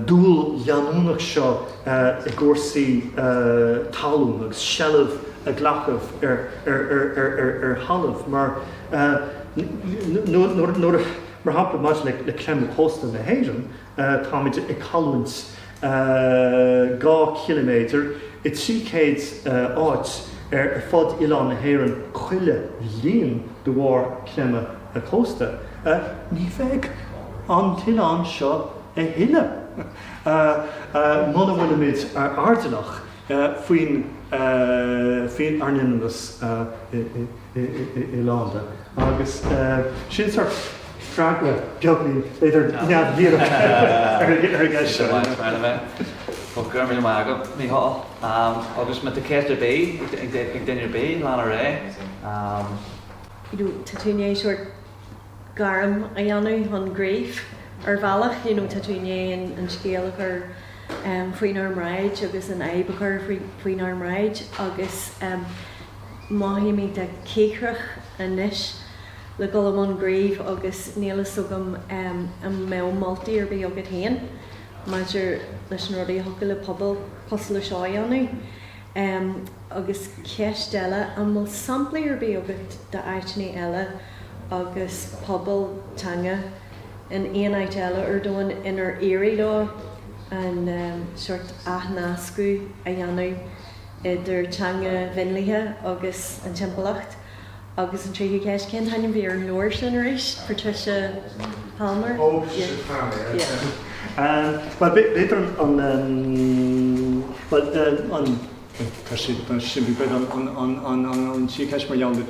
dúil leanúnach seo i gcúrsaí talún agus seilbh a ghlacadh ar thalamh mar nuair a Mar shampla, maidir le creimeadh cósta na hÉireann, táimid ag cailliúint 2 chiliméadar i 300 áit ar fud oileán na hÉireann chuile bhliain de bharr creimeadh cósta. Ní bheidh an t-oileán seo a thuilleadh muna bhfuilimid airdeallach faoin faoinár n-ionannas oileánda. Agus sin sórt freagra beagán b'fhéidir neamhdhíreach ar an gceist seo. Bhuel, go raibh míle maith agat, Mícheál. Agus má tá ceist ar bith ag duine ar bith, lean ar aghaidh. You know, tá tú i ndiaidh sórt gairm a dhéanamh chun gnímh ar bhealach, you know, tá tú i ndiaidh an scéal a chur faoinár mbráid agus an fhadhb a chur faoinár mbráid agus mothaím iontach cíocrach anois le dul i mbun gnímh agus níl fhios agam an mbeadh moltaí ar bith agat féin maidir leis na rudaí a thiocfadh le pobal cosúil le seo a dhéanamh. Agus ceist eile, an bhfuil samplaí ar bith agat d'áiteanna eile agus pobail teanga in aon áit eile ar domhan inar éirigh leo an sórt athnascadh a dhéanamh? idir teanga mhionlaithe agus an timpeallacht? Agus an tríú ceist, cén t-ainm a bhí ar an leabhar sin arís? Patricia Palmer? Oh, Patricia Palmer, yeah. Bhuel, b'fhéidir an, bhuel, an, tá sé, tá sé simplí, b'fhéidir an, an, an, an tríú ceist mar gheall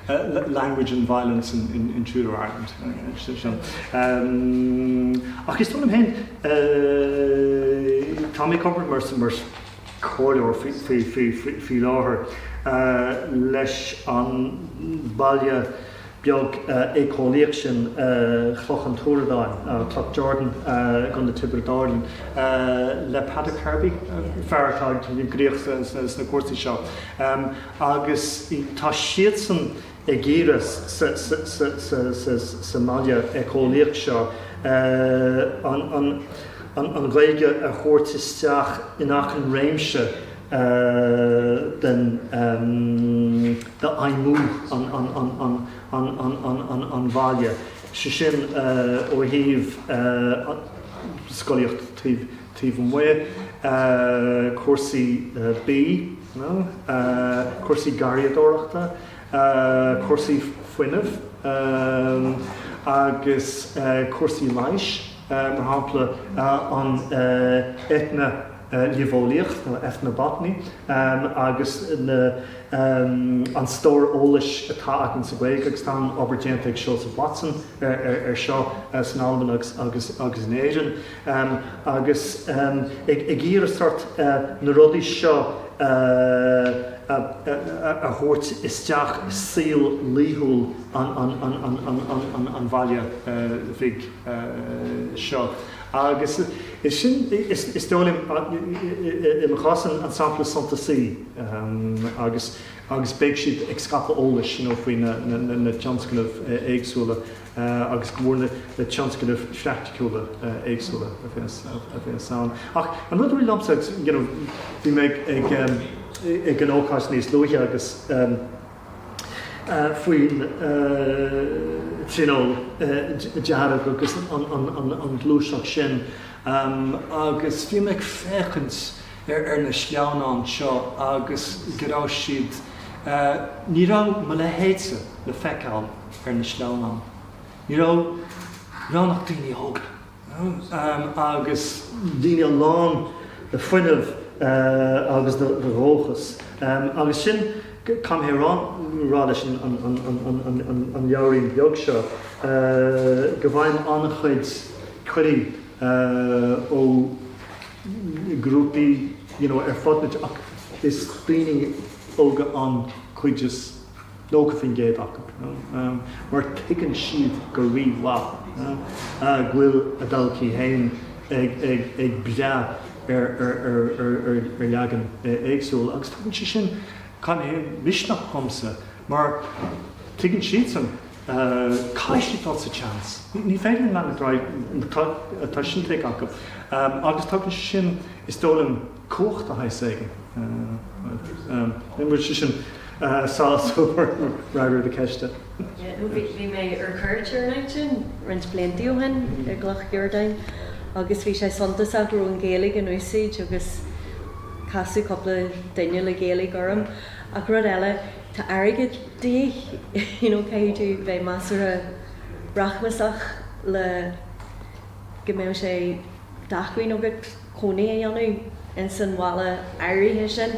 ar language and violence in, in, in Tudor Ireland. Sin. Ach is dóigh liom féin, tá mé ag obair mar, mar comhairleoir faoi láthair leis an baile beag éiceolaíoch sin, Cloch an Dúradáin, Cloughjordan i gContae Tiobraid Árann, le Peadar Kirby, fear atá gníomhach sna cúrsaí seo. Agus tá siadsan ag iarraidh sa mbaile éiceolaíoch seo an Ghaeilge a thabhairt isteach in achan réimse den d'fheidhmiú an bhaile, sé sin ó thaobh scolaíocht taobh amuigh, cúrsaí bídh, cúrsaí garraíodóireachta. cúrsaí fuinnimh agus cúrsaí leighis, mar shampla an eitnealuibheolaíocht nó ethnobotany agus an stór eolais atá againn sa Ghaeilge agus tá an-obair déanta ag Seosamh Watson ar seo san Albain agus in Éirinn agus ag iarraidh sort na rudaí seo a thabhairt isteach i saol laethúil an bhaile bhig seo. Agus is sin, is dóigh liom, i mo chás an sampla is suntasaí agus agus beidh siad ag scaipeadh eolais you know faoi na tionscnaimh éagsúla. agus go mór na tionscnaimh phraiticiúla éagsúla a bheas ann. Ach an rud a rith liomsa, agus you know bhí mé ag ag an ócáid níos luaithe agus faoin Tionól Dearg agus an ghluaiseacht sin agus bhí mé ag féachaint ar na sleamhnáin seo agus go raibh siad, ní raibh mo leithéidse le feiceáil ar na sleamhnáin. Ní raibh ann ach daoine óga agus daoine lán de fuinneamh agus de dhóchas. Agus sin, caithfidh mé a rá leis an leabhairín beag seo, go bhfaighim an-chuid cuirí ó ghrúpaí you know ar fud na ach is daoine óga an chuid is 90% acu mar tuigeann siad go rímhaith go bhfuil a dtodhchaí féin ag brath ar leagan éagsúil agus tugann sé sin misneach dhomsa mar tuigeann siadsan caithfidh siad dul sa tseans. Ní féidir linn leanúint ar aghaidh, tá sin tuigthe acu agus tugann sé sin, is dóigh liom, cumhacht de shaghas éigin. An bhfuil sé sin sásúil mar fhreagra ar do cheist? Bhí mé ar cuairt ar an áit sin roinnt blianta ó shin, i gCloch Ghiordáin, agus bhí sé suntasach go raibh an Ghaeilge in úsáid agus casadh cúpla duine le Gaeilge orm. Ach rud eile, tá airgead de dhíth, you know, caithfidh tú bheith measartha rachmasach le go mbeadh sé d'acmhainn agat cónaí a dhéanamh ins an bhaile áirithe sin.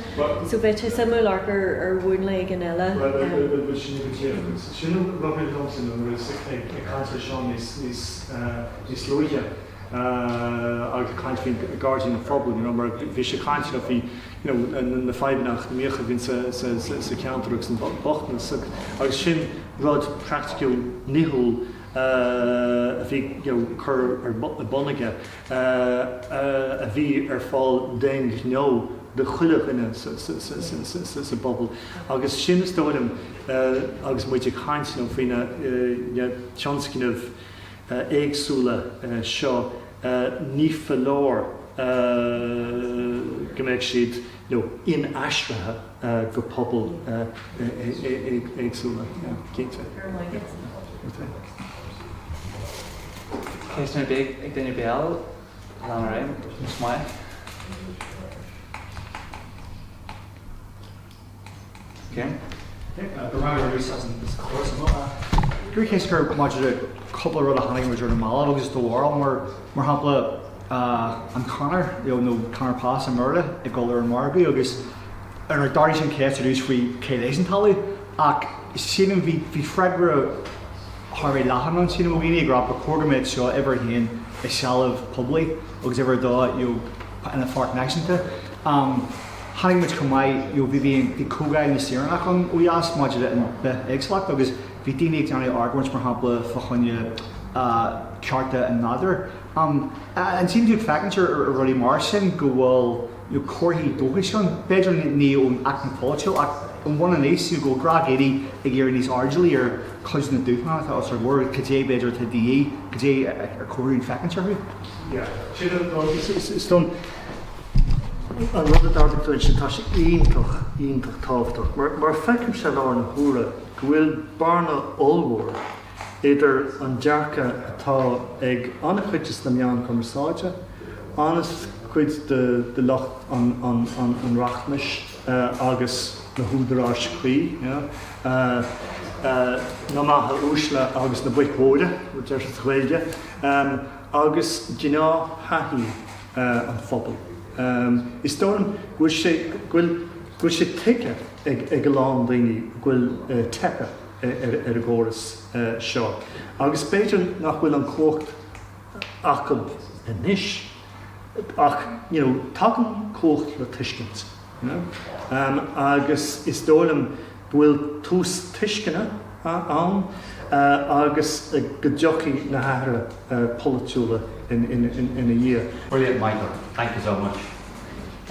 So bheadh sé suimiúil amharc ar ar mhúnla éigin eile. Bhuel, bhuel, bhuel, bhuel, sin go díreach. Agus sin an rud a rith liomsa nuair a bhíos ag caint le Seán níos, níos, níos luaithe agus ag caint faoin Gairdín an Phobail, you know, mar bhí sé ag caint, you know, faoi, you know, na fadhbanna eacnamaíocha a bhíonn sa, sa, sa, sa cheantar agus an bochtanas agus sin rud praiticiúil, nithiúil a bhí, you know, curtha ar bun aige. a bhí ar fáil d'aon ghnó do chuile dhuine sa bpobal agus sin is dóigh liom agus muid ag caint faoi na tionscnaimh éagsúla seo ní foláir go mbeadh siad inaistrithe go pobail éagsúla, cinnte. Ceisteanna ar bith ag duine ar bith eile? Lean ar aghaidh, is maith. Go raibh maith agat arís as an chóras Gur cé gur maidir le cúpla rud a chonaic muid ar na mallaibh agus do bharúil mar mar shampla an Chonair nó Conor Pass i mBéarla ag dul ar an margadh agus ar d'ardaigh sin ceist arís faoi cé leis an talamh ach sílim bhí bhí freagra thar a bheith leathan ann sílim ó dhaoine ag rá ba chóir go mbeadh seo uimhir a haon i seilbh poiblí agus uimhir a dó you know ina pháirc náisiúnta. Chonaic muid chomh maith you know bhí bhí bhí Comhdháil na Saoránach ann ó dheas maidir le an bithéagsúlacht agus bhí daoine ag déanamh argóint mar shampla fá choinne cearta an nádúir. An mbíonn tú ag féachaint ar rudaí mar sin go bhfuil you know comharthaí dóchais ann, b'fhéidir ní ón aicme pholaitiúil ach ón bhun aníos you know go bhfuil gnáthdhaoine ag éirí níos airdeallaí ar chuid de na dúshláin atá os ár gcomhair, cad é b'fhéidir atá de dhíth, cad é ar chóir dúinn féachaint orthu? Yeah, sin an rud, is dóigh an rud a d'ardaigh tú ansin, tá sé iontach, iontach tábhachtach mar mar feicimse i láthair na huaire go bhfuil bearna ollmhór idir an dearcadh atá ag an-chuid de na meáin chumarsáide, an-chuid de lucht an rachmais agus na húdaráis chuí, na maithe uaisle agus na boic mhóra, a deirtear sa Ghaeilge, agus gnáth-thaithí an phobail. Is dóigh liom go bhfuil sé, go bhfuil sé tuigthe ag a lán daoine go bhfuil teipthe ar an gcóras seo. Agus b'fhéidir nach bhfuil an chumhacht acu anois ach you know tagann cumhacht le tuiscint you know agus is dóigh liom go bhfuil tús tuisceana ann agus go dtiocfaidh na hathruithe polaitiúla ina dhiaidh. Brilliant, Michael. Thank you so much.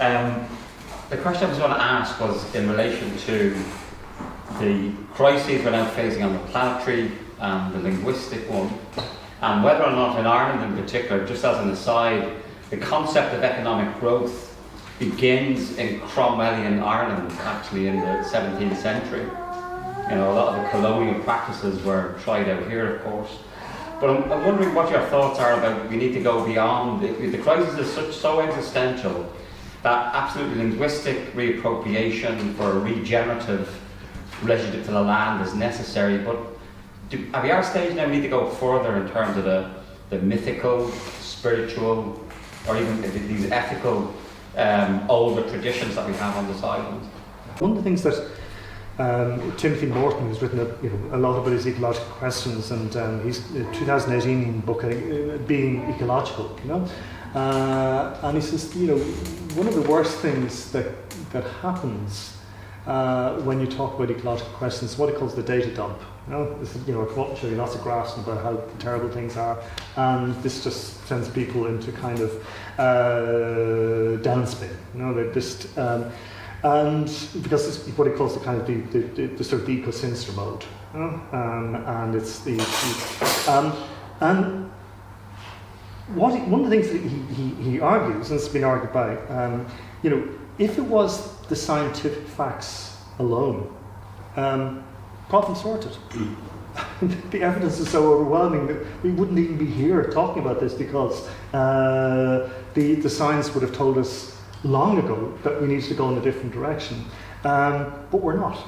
Um, the question I was going to ask was in relation to the crises we're now facing on the planetary and the linguistic one, and whether or not in Ireland in particular, just as an aside, the concept of economic growth begins in Cromwellian Ireland, actually in the 17th century. You know, a lot of the colonial practices were tried out here, of course. But I'm, I'm wondering what your thoughts are about we need to go beyond the, the crisis is such so existential that absolutely linguistic reappropriation for a regenerative relationship to the land is necessary, but do, are we at a stage now we need to go further in terms of the, the mythical, spiritual, or even these ethical um, older traditions that we have on this island? One of the things that um, Timothy Morton has written a, you know, a lot about his ecological questions and um, he's uh, 2018 book uh, being ecological you know uh, and he says you know one of the worst things that that happens uh, when you talk about ecological questions what he calls the data dump you know this is, you know I come up and show you lots of graphs about how terrible things are and this just sends people into kind of uh, downspin you know they just um, and because it's what he calls the kind of the, the, the, the sort of the eco-sinister mode you know? um, and it's the, the um, and what he, one of the things that he, he, he argues and it's been argued by um, you know if it was the scientific facts alone um, problem sorted mm. the evidence is so overwhelming that we wouldn't even be here talking about this because uh, the the science would have told us long ago that we need to go in a different direction um, but we're not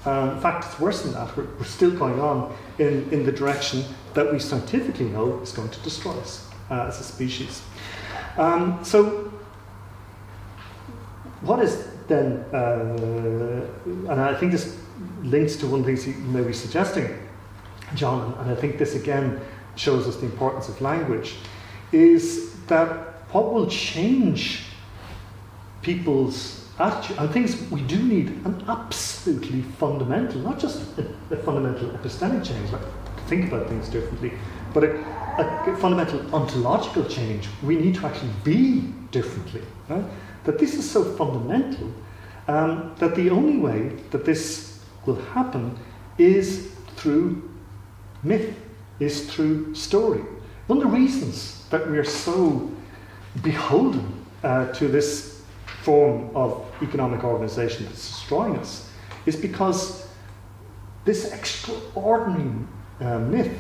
um, in fact it's worse than that we're, we're still going on in in the direction that we scientifically know is going to destroy us uh, as a species um, so what is then uh, and I think this links to one of the things you may be suggesting John and I think this again shows us the importance of language is that what will change people's attitude and things we do need an absolutely fundamental not just a, a fundamental epistemic change like to think about things differently but a, a fundamental ontological change we need to actually be differently right? that this is so fundamental um, that the only way that this will happen is through myth is through story one of the reasons that we are so beholden uh, to this form of economic organization that's destroying us is because this extraordinary uh, myth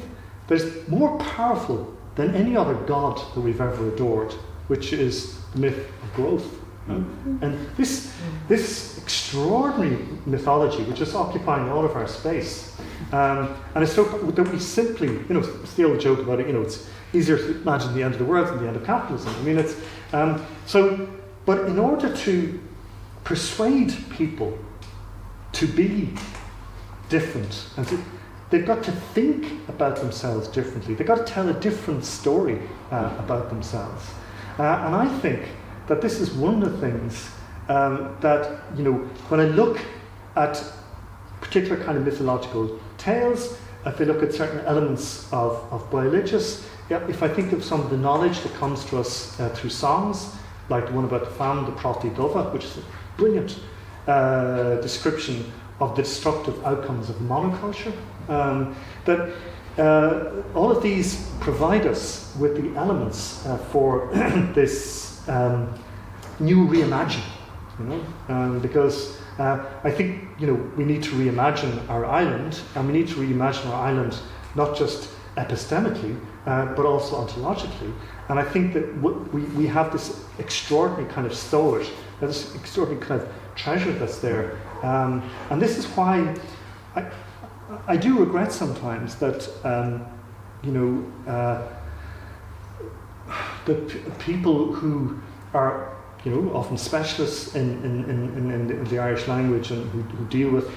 that is more powerful than any other god that we've ever adored, which is the myth of growth. And this, this extraordinary mythology, which is occupying all of our space, um, and it's so that we simply, you know, it's the old joke about it, you know, it's easier to imagine the end of the world than the end of capitalism. I mean, it's, um, so, but in order to persuade people to be different and to, they've got to think about themselves differently. They've got to tell a different story uh, about themselves. Uh, and I think that this is one of the things um, that, you know, when I look at particular kind of mythological tales, if I look at certain elements of, of biologists, yeah, if I think of some of the knowledge that comes to us uh, through songs, like the one about the famine, the Prati Dova, which is a brilliant uh, description of the destructive outcomes of monoculture, um, that uh, all of these provide us with the elements uh, for this um, new reimagining, you know, um, because uh, I think you know we need to reimagine our island, and we need to reimagine our island not just epistemically, uh, but also ontologically. And I think that we, we have this extraordinary kind of storage, this extraordinary kind of treasure that's there. Um, and this is why I, I do regret sometimes that, um, you know, uh, the people who are you know, often specialists in, in, in, in, in the Irish language and who, who deal with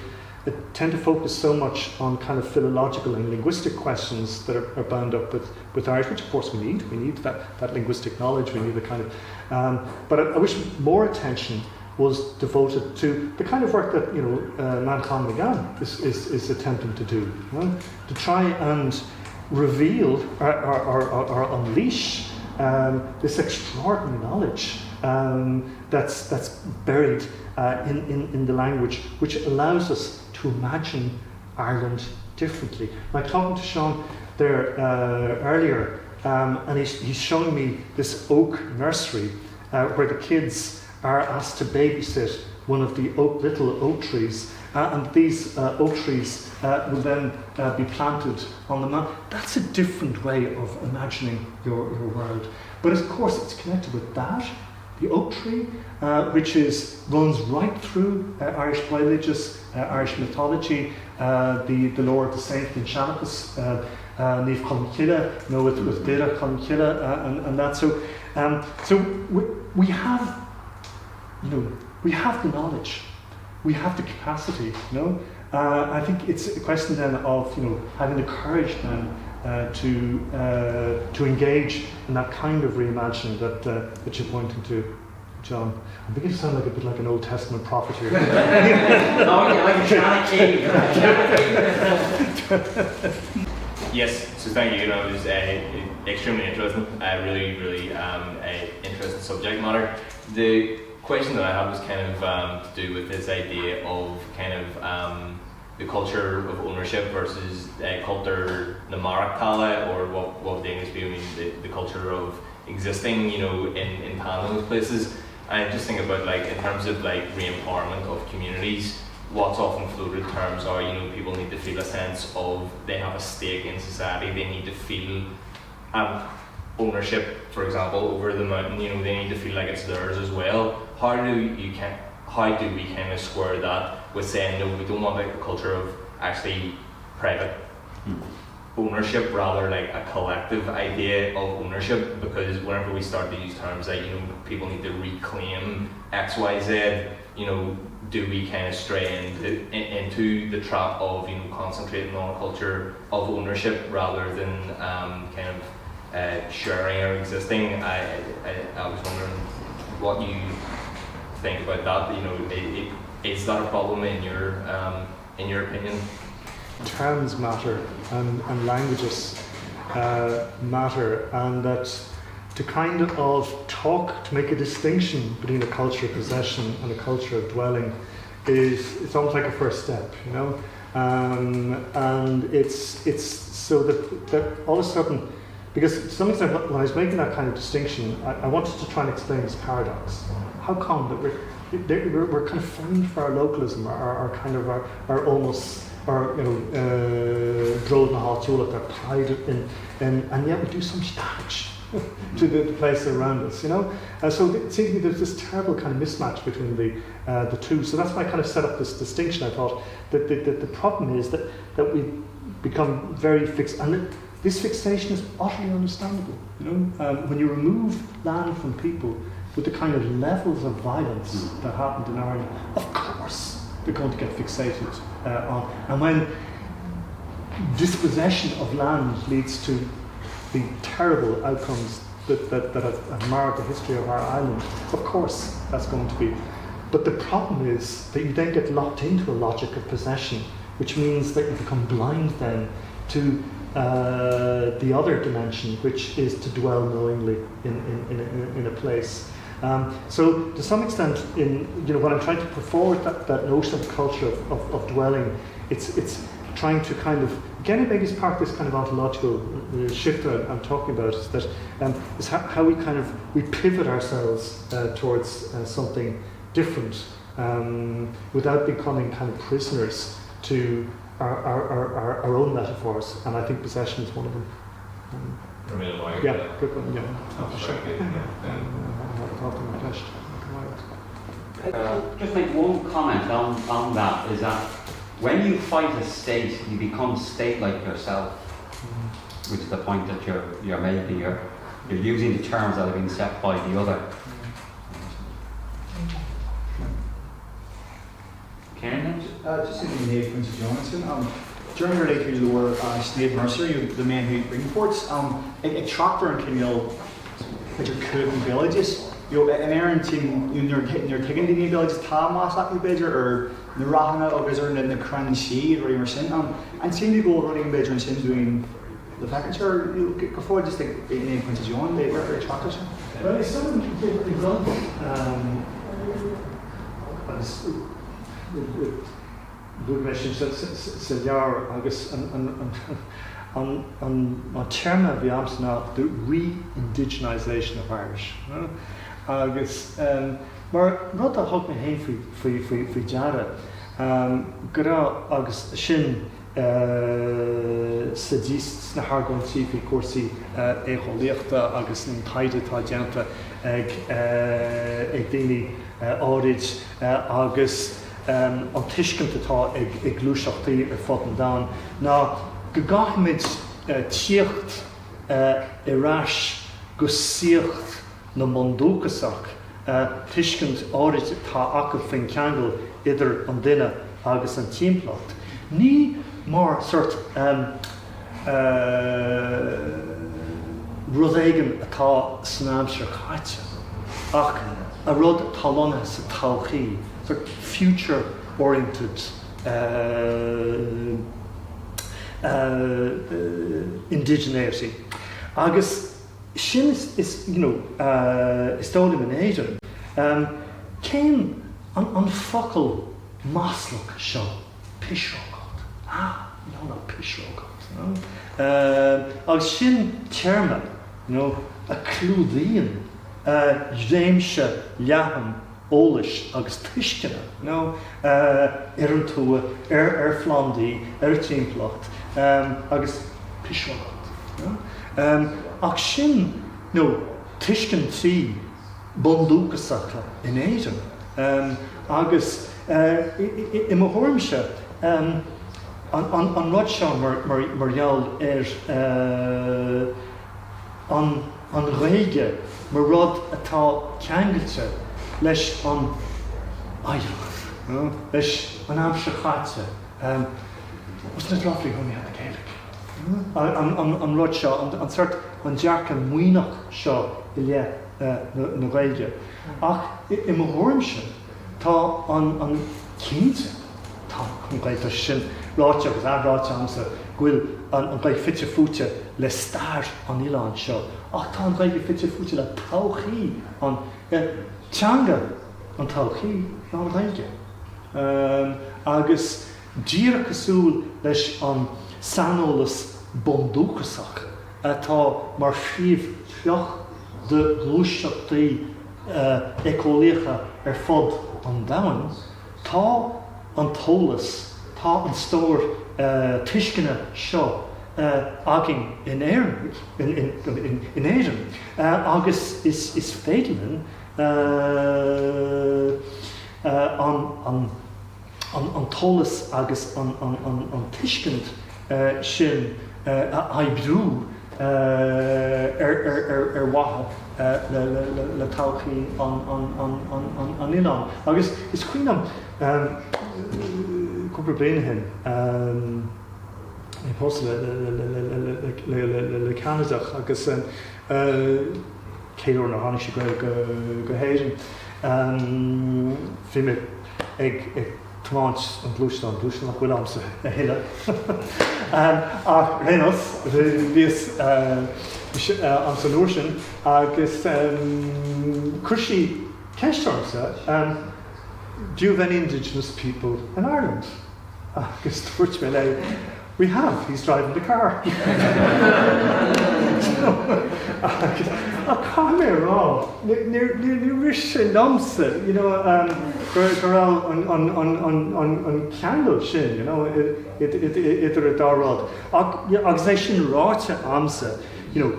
it, tend to focus so much on kind of philological and linguistic questions that are, are bound up with, with Irish, which of course we need. We need that, that linguistic knowledge, we need the kind of... Um, but I, I wish more attention was devoted to the kind of work that you know uh, Manchán Magan is, is, is attempting to do, you know, to try and reveal or, or, or, or unleash um, this extraordinary knowledge um, that's, that's buried uh, in, in, in the language, which allows us to imagine Ireland differently. Like talking to Sean there uh, earlier, um, and he's, he's showing me this oak nursery uh, where the kids are asked to babysit one of the oak, little oak trees. Uh, and these uh, oak trees uh, will then uh, be planted on the mountain. That's a different way of imagining your, your world. But of course, it's connected with that, the oak tree, uh, which is runs right through uh, Irish religious, uh, Irish mythology, uh, the, the lore of the saint in Shanachas, uh, uh, Naomh Colmcille, you know, with, with Doire Cholmcille uh, and, and that. So, um, so we, we have, you know, we have the knowledge, we have the capacity, you know. Uh, I think it's a question then of, you know, having the courage then uh, to, uh, to engage in that kind of reimagining that, uh, that you're pointing to. John. I'm beginning to sound like a bit like an Old Testament prophet here. no, you're like a Yes, so thank you. You know, it was uh, extremely interesting. Uh, really, really um, uh, interesting subject matter. The question that I had was kind of um, to do with this idea of kind of um, the culture of ownership versus uh, culture namaraktala, or what, what would the English be? I mean, the, the culture of existing, you know, in, in those places. I just think about like in terms of like re-empowerment of communities, what's often floated terms are, you know, people need to feel a sense of they have a stake in society, they need to feel um, ownership, for example, over the mountain, you know, they need to feel like it's theirs as well. How do you can how do we kind of square that with saying no, we don't want like a culture of actually private mm. ownership, rather like a collective idea of ownership because whenever we start to use terms like you know people need to reclaim X Y Z, you know, do we kind of stray into into the trap of you know concentrating on a culture of ownership rather than um, kind of uh, sharing or existing? I, I, I was wondering what you think about that. You know, it, it, is that a problem in your um, in your opinion? Terms matter and, and languages uh, matter, and that to kind of talk, to make a distinction between a culture of possession and a culture of dwelling is it's almost like a first step, you know? Um, and it's, it's so that, that all of a sudden, because some extent when I was making that kind of distinction, I, I wanted to try and explain this paradox. How come that we're, we're, we're kind of famed for our localism, our, our kind of our, our almost our you know uh, bród na háitiúlachta, our pride in, in, and yet we do so much damage. to the, the place around us, you know? Uh, so it seems to me there's this terrible kind of mismatch between the, uh, the two. So that's why I kind of set up this distinction. I thought that the, the, the problem is that, that we become very fixed. And it, this fixation is utterly understandable. You know, um, when you remove land from people with the kind of levels of violence mm. that happened in Ireland, of course they're going to get fixated uh, on. And when dispossession of land leads to the terrible outcomes that, that, that have, have marred the history of our island, of course that's going to be. But the problem is that you then get locked into a logic of possession, which means that you become blind then to uh, the other dimension, which is to dwell knowingly in, in, in, in a place. Um, so to some extent, in you know, when I'm trying to put forward that, that notion of culture of, of, of dwelling, it's, it's trying to kind of again it maybe is part of this kind of ontological uh, shift that I'm, I'm talking about is that um, is how, how we kind of we pivot ourselves uh, towards uh, something different um, without becoming kind of prisoners to our, our, our, our, our own metaphors and I think possession is one of them. Um, yeah, good one, yeah. Oh, sure. Uh, just make one comment on, on that is that when you fight a state, you become state-like yourself, mm. which is the point that you're, you're making. You're, you're using the terms that have been set by the other. Karen? Uh, just in the name Quincy Johnson. Um, during your late years, were uh, Sinead Mercer, you, the man who imports, um, a, a tractor in Kinneil, which are cool villages. You know, in Aaron team, you know, you're taking the villages, tá más acu b'fhéidir ar na ráthanna agus ar na crainn sí rudaí mar sin. Um, an sin go rudaí b'fhéidir ansin dúinn le féachaint ar go fóill just ag in aon pointe John, ar an tractor sin. Well, is dóigh liom rud um, agus luaigh mé sin sa leabhar agus an téarma a bhí agamsa ná the re-indigenisation of Irish. Agus mar rud a thug mé féin faoi deara go raibh agus sin sa sna hargóintí faoi chúrsaí éiceolaíochta agus an taighde atá déanta ag daoine áirid agus an tuiscint atá ag gluaiseachtaí ar fud an domhain ná go gcaithfimid tíocht ar ais go saíocht na mbundúchasach, tuiscint áirid atá acu faoin cheangal idir an duine agus an timpeallacht. Ní mar sórt rud éigin atá san aimsir chaite, ach a rud atá lonnaithe sa todhchaí, sort future oriented indigeneity. Agus sin is, you know, is dóigh liom in Éirinn, cén an focal maslach seo? Pisreogacht. Ah, no, not pisreogacht, no. Agus sin téarma, you know, a clúdaíonn réimse leathan eolais agus tuisceana, you know, ar an tuath, ar ar phlandaí, ar an timpeallacht, agus pisreogacht, you know. Ach sin, you know, tuiscintí bundúchasacha in Éirinn. Agus i mo thuairimse, an rud seo mar gheall ar an Ghaeilge mar rud atá ceangailte leis an oidhreacht, leis an aimsir chaite, wasn't it lovely when we had the Gaelic? An rud seo, an sórt, an dearcadh maoithneach seo i leith na Gaeilge. Ach i mo thuairimse, tá an, an, cinnte, tá an Ghaeilge, tá sé sin ráite agus athráite agamsa go bhfuil an Ghaeilge fite fuaite le stair an oileáin seo, ach tá an Ghaeilge fite fuaite le todhchaí an, teanga an todhchaí ná an Ghaeilge. Agus díreach cosúil leis an saineolas bundúchasach atá mar phríomhchloch de ghluaiseachtaí éiceolaíocha ar fud an domhain, tá an t-eolas, tá an stór tuisceana seo. againn in Éirinn, in Éirinn agus is féidir linn an an t-eolas agus an tuiscint sin a oibriú ar mhaithe le todhchaí an oileáin. Agus is cuimhin liom cúpla bliain ó shin, mé pósta le Ceanadach agus chéad uair nuair a tháinig sí go hÉirinn, bhí mé ag tiomáint an ghluaisteáin, gluaisteán nach bhfuil a'msa a thuilleadh, ach ar aon nós, bhíos a'msa an uair sin agus chuir sí ceist ormsa, Do you have any indigenous people in Ireland? Agus dúirt mé léi, We have, he's driving the car. Ach caithfidh mé a rá, níor rith sé liomsa, you know, go raibh an ceangal sin, you know, idir an dá rud. Ach agus é sin ráite a'msa, you know,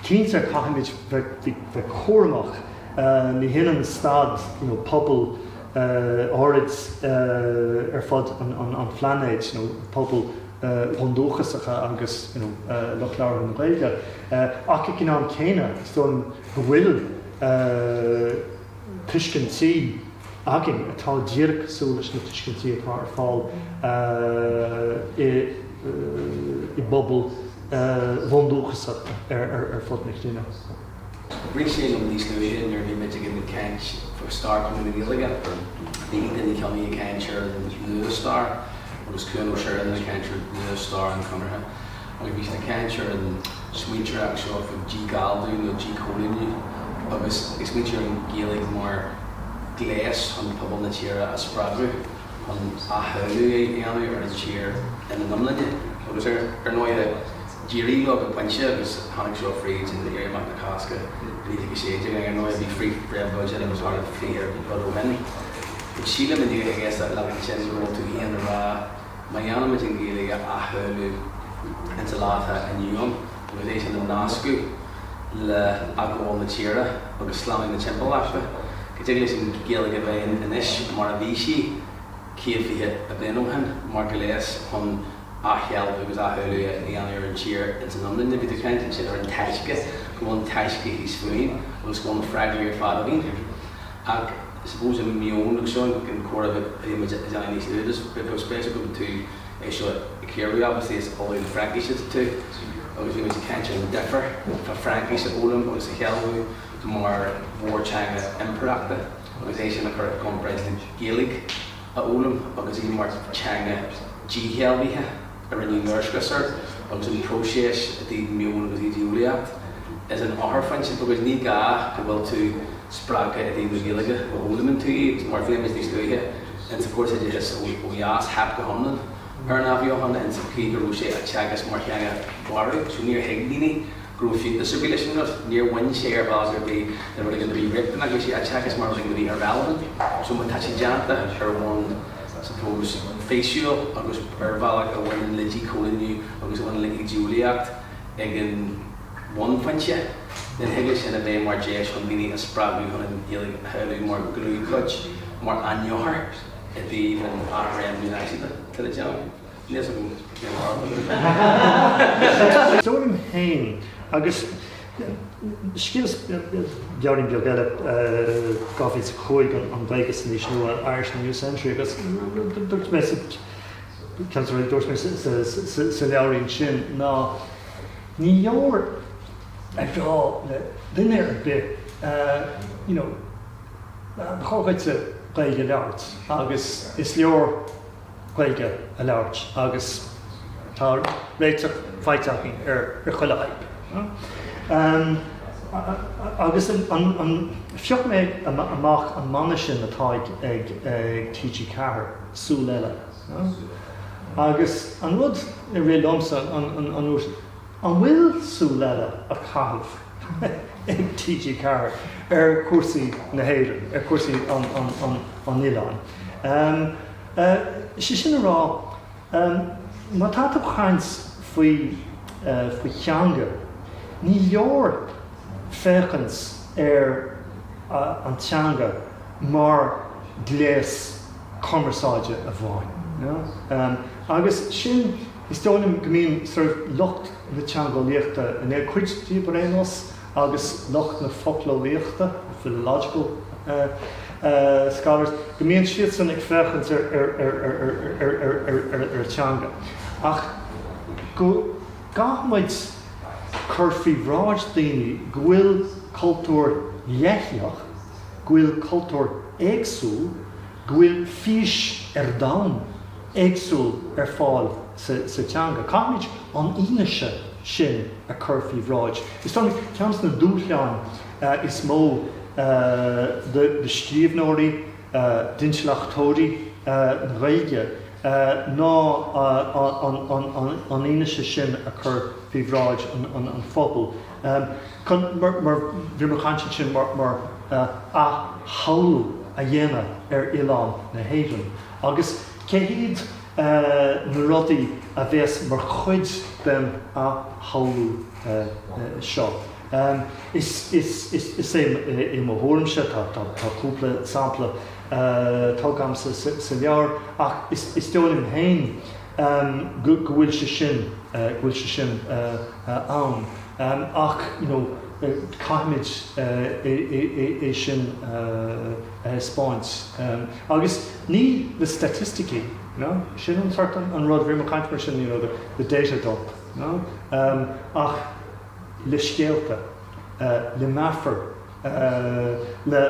cinnte caithfimid bheith cúramach, ní hionann staid, you know, pobal, áirid ar fud an phláinéid, nó pobail bhundúchasacha agus lucht labhartha na Gaeilge. Ach ag an am céanna, is dóigh liom go bhfuil tuiscintí againn atá díreach cosúil leis na tuiscintí atá ar fáil i bpobail bhundúchasacha ar fud na cruinne. Rith sé liom níos luaithe nuair a bhí muid ag an caint faoi stair Chonradh na Gaeilge. Bhí Enda Ní Chionnaith ag caint ar an nua-stair agus Cuan Ó Seireadáin ag caint ar nua-stair an Chonartha agus bhí siad ag caint ar an smaointeoireacht seo faoi dhí-Ghalldú nó díchoilíniú agus ag smaointiú ar an Ghaeilge mar ghléas chun pobal na tíre a spreagadh chun athshamhlú a dhéanamh ar an tír ina n-iomláine agus ar ndóighe D'éirigh leo go pointe agus tháinig seo fríd an Éirí Amach na Cásca i 1916 ar ndóigh bhí frith-réabhlóid ann agus tharla fiche rud ó shin. But sílim inniu ag éisteacht leat ansin go bhfuil tú féin ag rá má dhéanaimid an Ghaeilge a athshamhlú insa lá atá inniu ann agus é sin a nascadh le athghabháil na tíre agus slánú na timpeallachta, go dtig leis an Ghaeilge a bheith anois mar a bhí sí 120 bliain ó shin mar ghléas chun athshealbhú agus athshamhlú a dhéanamh ar an tír ins an iomláine. Bhí tú ag caint ansin ar an taisce, go bhfuil an taisce thíos fúinn agus go bhfuil na freagraí ar fad againn. Ach suppose an meon agus seo an comhrá a bhí muid a déanamh níos luaithe, just bheadh spéis agam tú é seo a chíoradh, obviously is ollamh le Fraincise tú agus bhí muid ag caint ar an difear fá Fraincis a fhoghlaim agus a shealbhú mar mhórteanga impireachta agus é sin a chur i gcomparáid le Gaeilge. a fhoghlaim agus í mar teanga díshealbhaithe a rinneadh léirscrios air agus an próiseas i dtaobh meon agus idé-eolaíocht is an eochairphointe because ní gá go bhfuil tú spreagtha i dtaobh na Gaeilge má fhoghlaimíonn tú í agus mar a phléigh muid níos luaithe insa chúrsa oideachais ó dheas theip go hiomlán ar an athbheochan insa chaoi go raibh sé á teagasc mar theanga mharbh so níor thuig daoine go raibh fiúntas ar bith leis an rud. Níor bhain sé ar bhealach ar bith le rud éigin a bhí riachtanach, bhí sé á teagasc mar rud éigin a bhí irrelevant. So má tá sé déanta ar bhonn, suppose, físiúil agus ar bhealach a bhaineann le díchoilíniú agus a bhaineann le ídeolaíocht ag an bhunphointe, then thig leis sin a bheith mar deis chun daoine a spreagadh chun an Ghaeilge a shamhlú mar dhlúthchuid, mar an eochair i dtaobh an athréimniú náisiúnta atá le déanamh. Níl 's agam cén fáth. Is dóigh liom féin, agus scríobhas leabhairín beag eile 2005, An Ghaeilge san Aois Nua, Irish in the New Century, agus dúirt mé sa, ceann de na rudaí a dúirt mé sa leabhairín sin ná ní leor a rá le duine ar bith, you know, ba chóir dhuitse Gaeilge a labhairt agus is leor Gaeilge a labhairt agus tá réiteach faighte againn ar chuile fhadhb. Agus phioc mé amach an mana sin atá ag TG4, Súil Eile. Agus an rud a rith liomsa an uair sin, an bhfuil súil eile á caitheamh ag TG4 ar chúrsaí na hÉireann, ar chúrsaí an oileáin? Sé sin a rá, má tá tú ag caint faoi. faoi theanga, ní leor féachaint ar an teanga mar ghléas cumarsáide amháin. Agus sin, is dóigh liom go mbíonn sort of lucht na teangeolaíochta, cuid díobh ar aon nós, agus lucht na focleolaíochta, philological scholars, go mbíonn siadsan ag féachaint ar teanga. Ach go gcaithfimid cur faoi bhráid daoine go bhfuil cultúr leithleach, go bhfuil cultúr éagsúil, go bhfuil fís ar domhan éagsúil ar fáil sa teanga. Caithfimid an fhianaise sin a chur faoi bhráid. Is dóigh liom ceann de na dúshláin is mó do scríbhneoirí, d'intleachtóirí na Gaeilge ná an fhianaise sin a chur faoi bhráid an phobail. Chun, mar bhí mé ag caint ansin, mar athshamhlú a dhéanamh ar oileán na hÉireann. Agus cé hiad na rudaí a bheas mar chuid den athshamhlú seo? Is é i mo thuairimse, tá cúpla sampla tugtha agamsa sa leabhar, ach is dóigh liom féin go bhfuil sé sin, go bhfuil sé sin ann. Ach, you know, caithfimid é sin a thaispeáint. Agus ní na staitisticí, you know, sin an sort an rud, bhí mé ag caint mar sin, you know, the data dump, you know, ach le scéalta, le meafair, le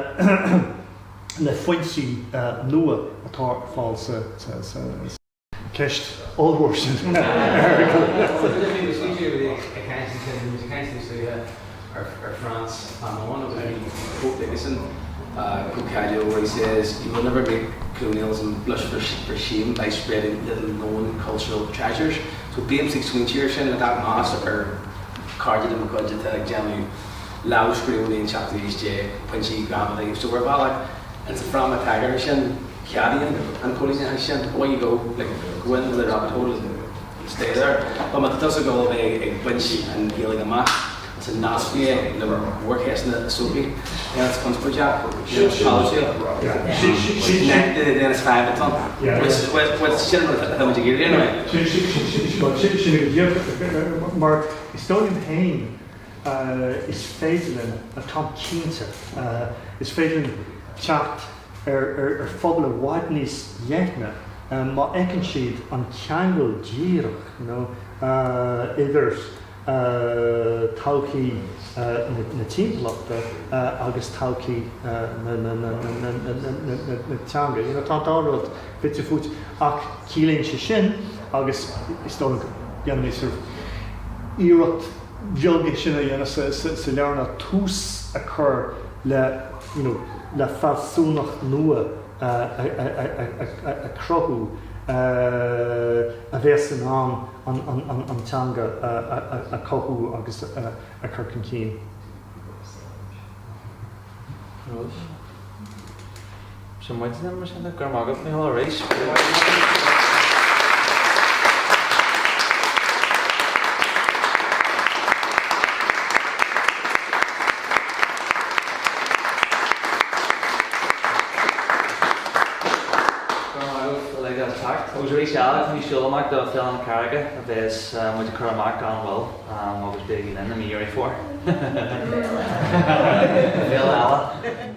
le foinsí nua atá ar fáil sa sa. Ceist ollmhór sin. Ar Frantz Fanon agus bhí quote aigesean chomh cáiliúil where he says you will never make colonialism blush for shame by spreading little known cultural treasures. So bímse ag smaointiú ar sin le gach meas ar cairde de mo chuid atá ag déanamh lámhscríbhinní an tseachtú haois déag, pointí gramadaí. So ar bhealach insa fráma tagartha sin ceadaíonn an coilíneachas sin away you go, like go into the rabbit hole and stay there. But má tá tusa ag dul a bheith ag baint an Ghaeilge amach, Is nascfaí é le mórcheisteanna na sochaí, then it's conspóideach, polaitiúil. Then is fadhb atá ann. Which sin rud atá muid ag iarraidh anyway. Sin go díreach mar is dóigh liom féin is féidir linn, táim cinnte, is féidir linn teacht ar phobal i bhfad níos leithne má fheiceann siad an ceangal díreach you know idir todhchaí na timpeallachta agus todhchaí na teanga. You know, tá an dá rud fite fuaite ach ciallaíonn sé sin agus is dóigh liom go ndéanfaidh mé sort of iarracht bheag é sin a dhéanamh sa leabhar ná tús a chur le, you know, le fealsúnacht nua a chruthú a bheas in ann an teanga a chothú agus a chur chun cinn. Sin muid mar sin de, go raibh maith agat Mícheál arís. Go raibh maith agaibh uilig as teacht. Agus arís eile, coinnigh súil amach do Féile na Carraige a bheas muid ag cur amach gan mhoill agus bígí linn i mí Dheireadh Fómhair. Féile eile.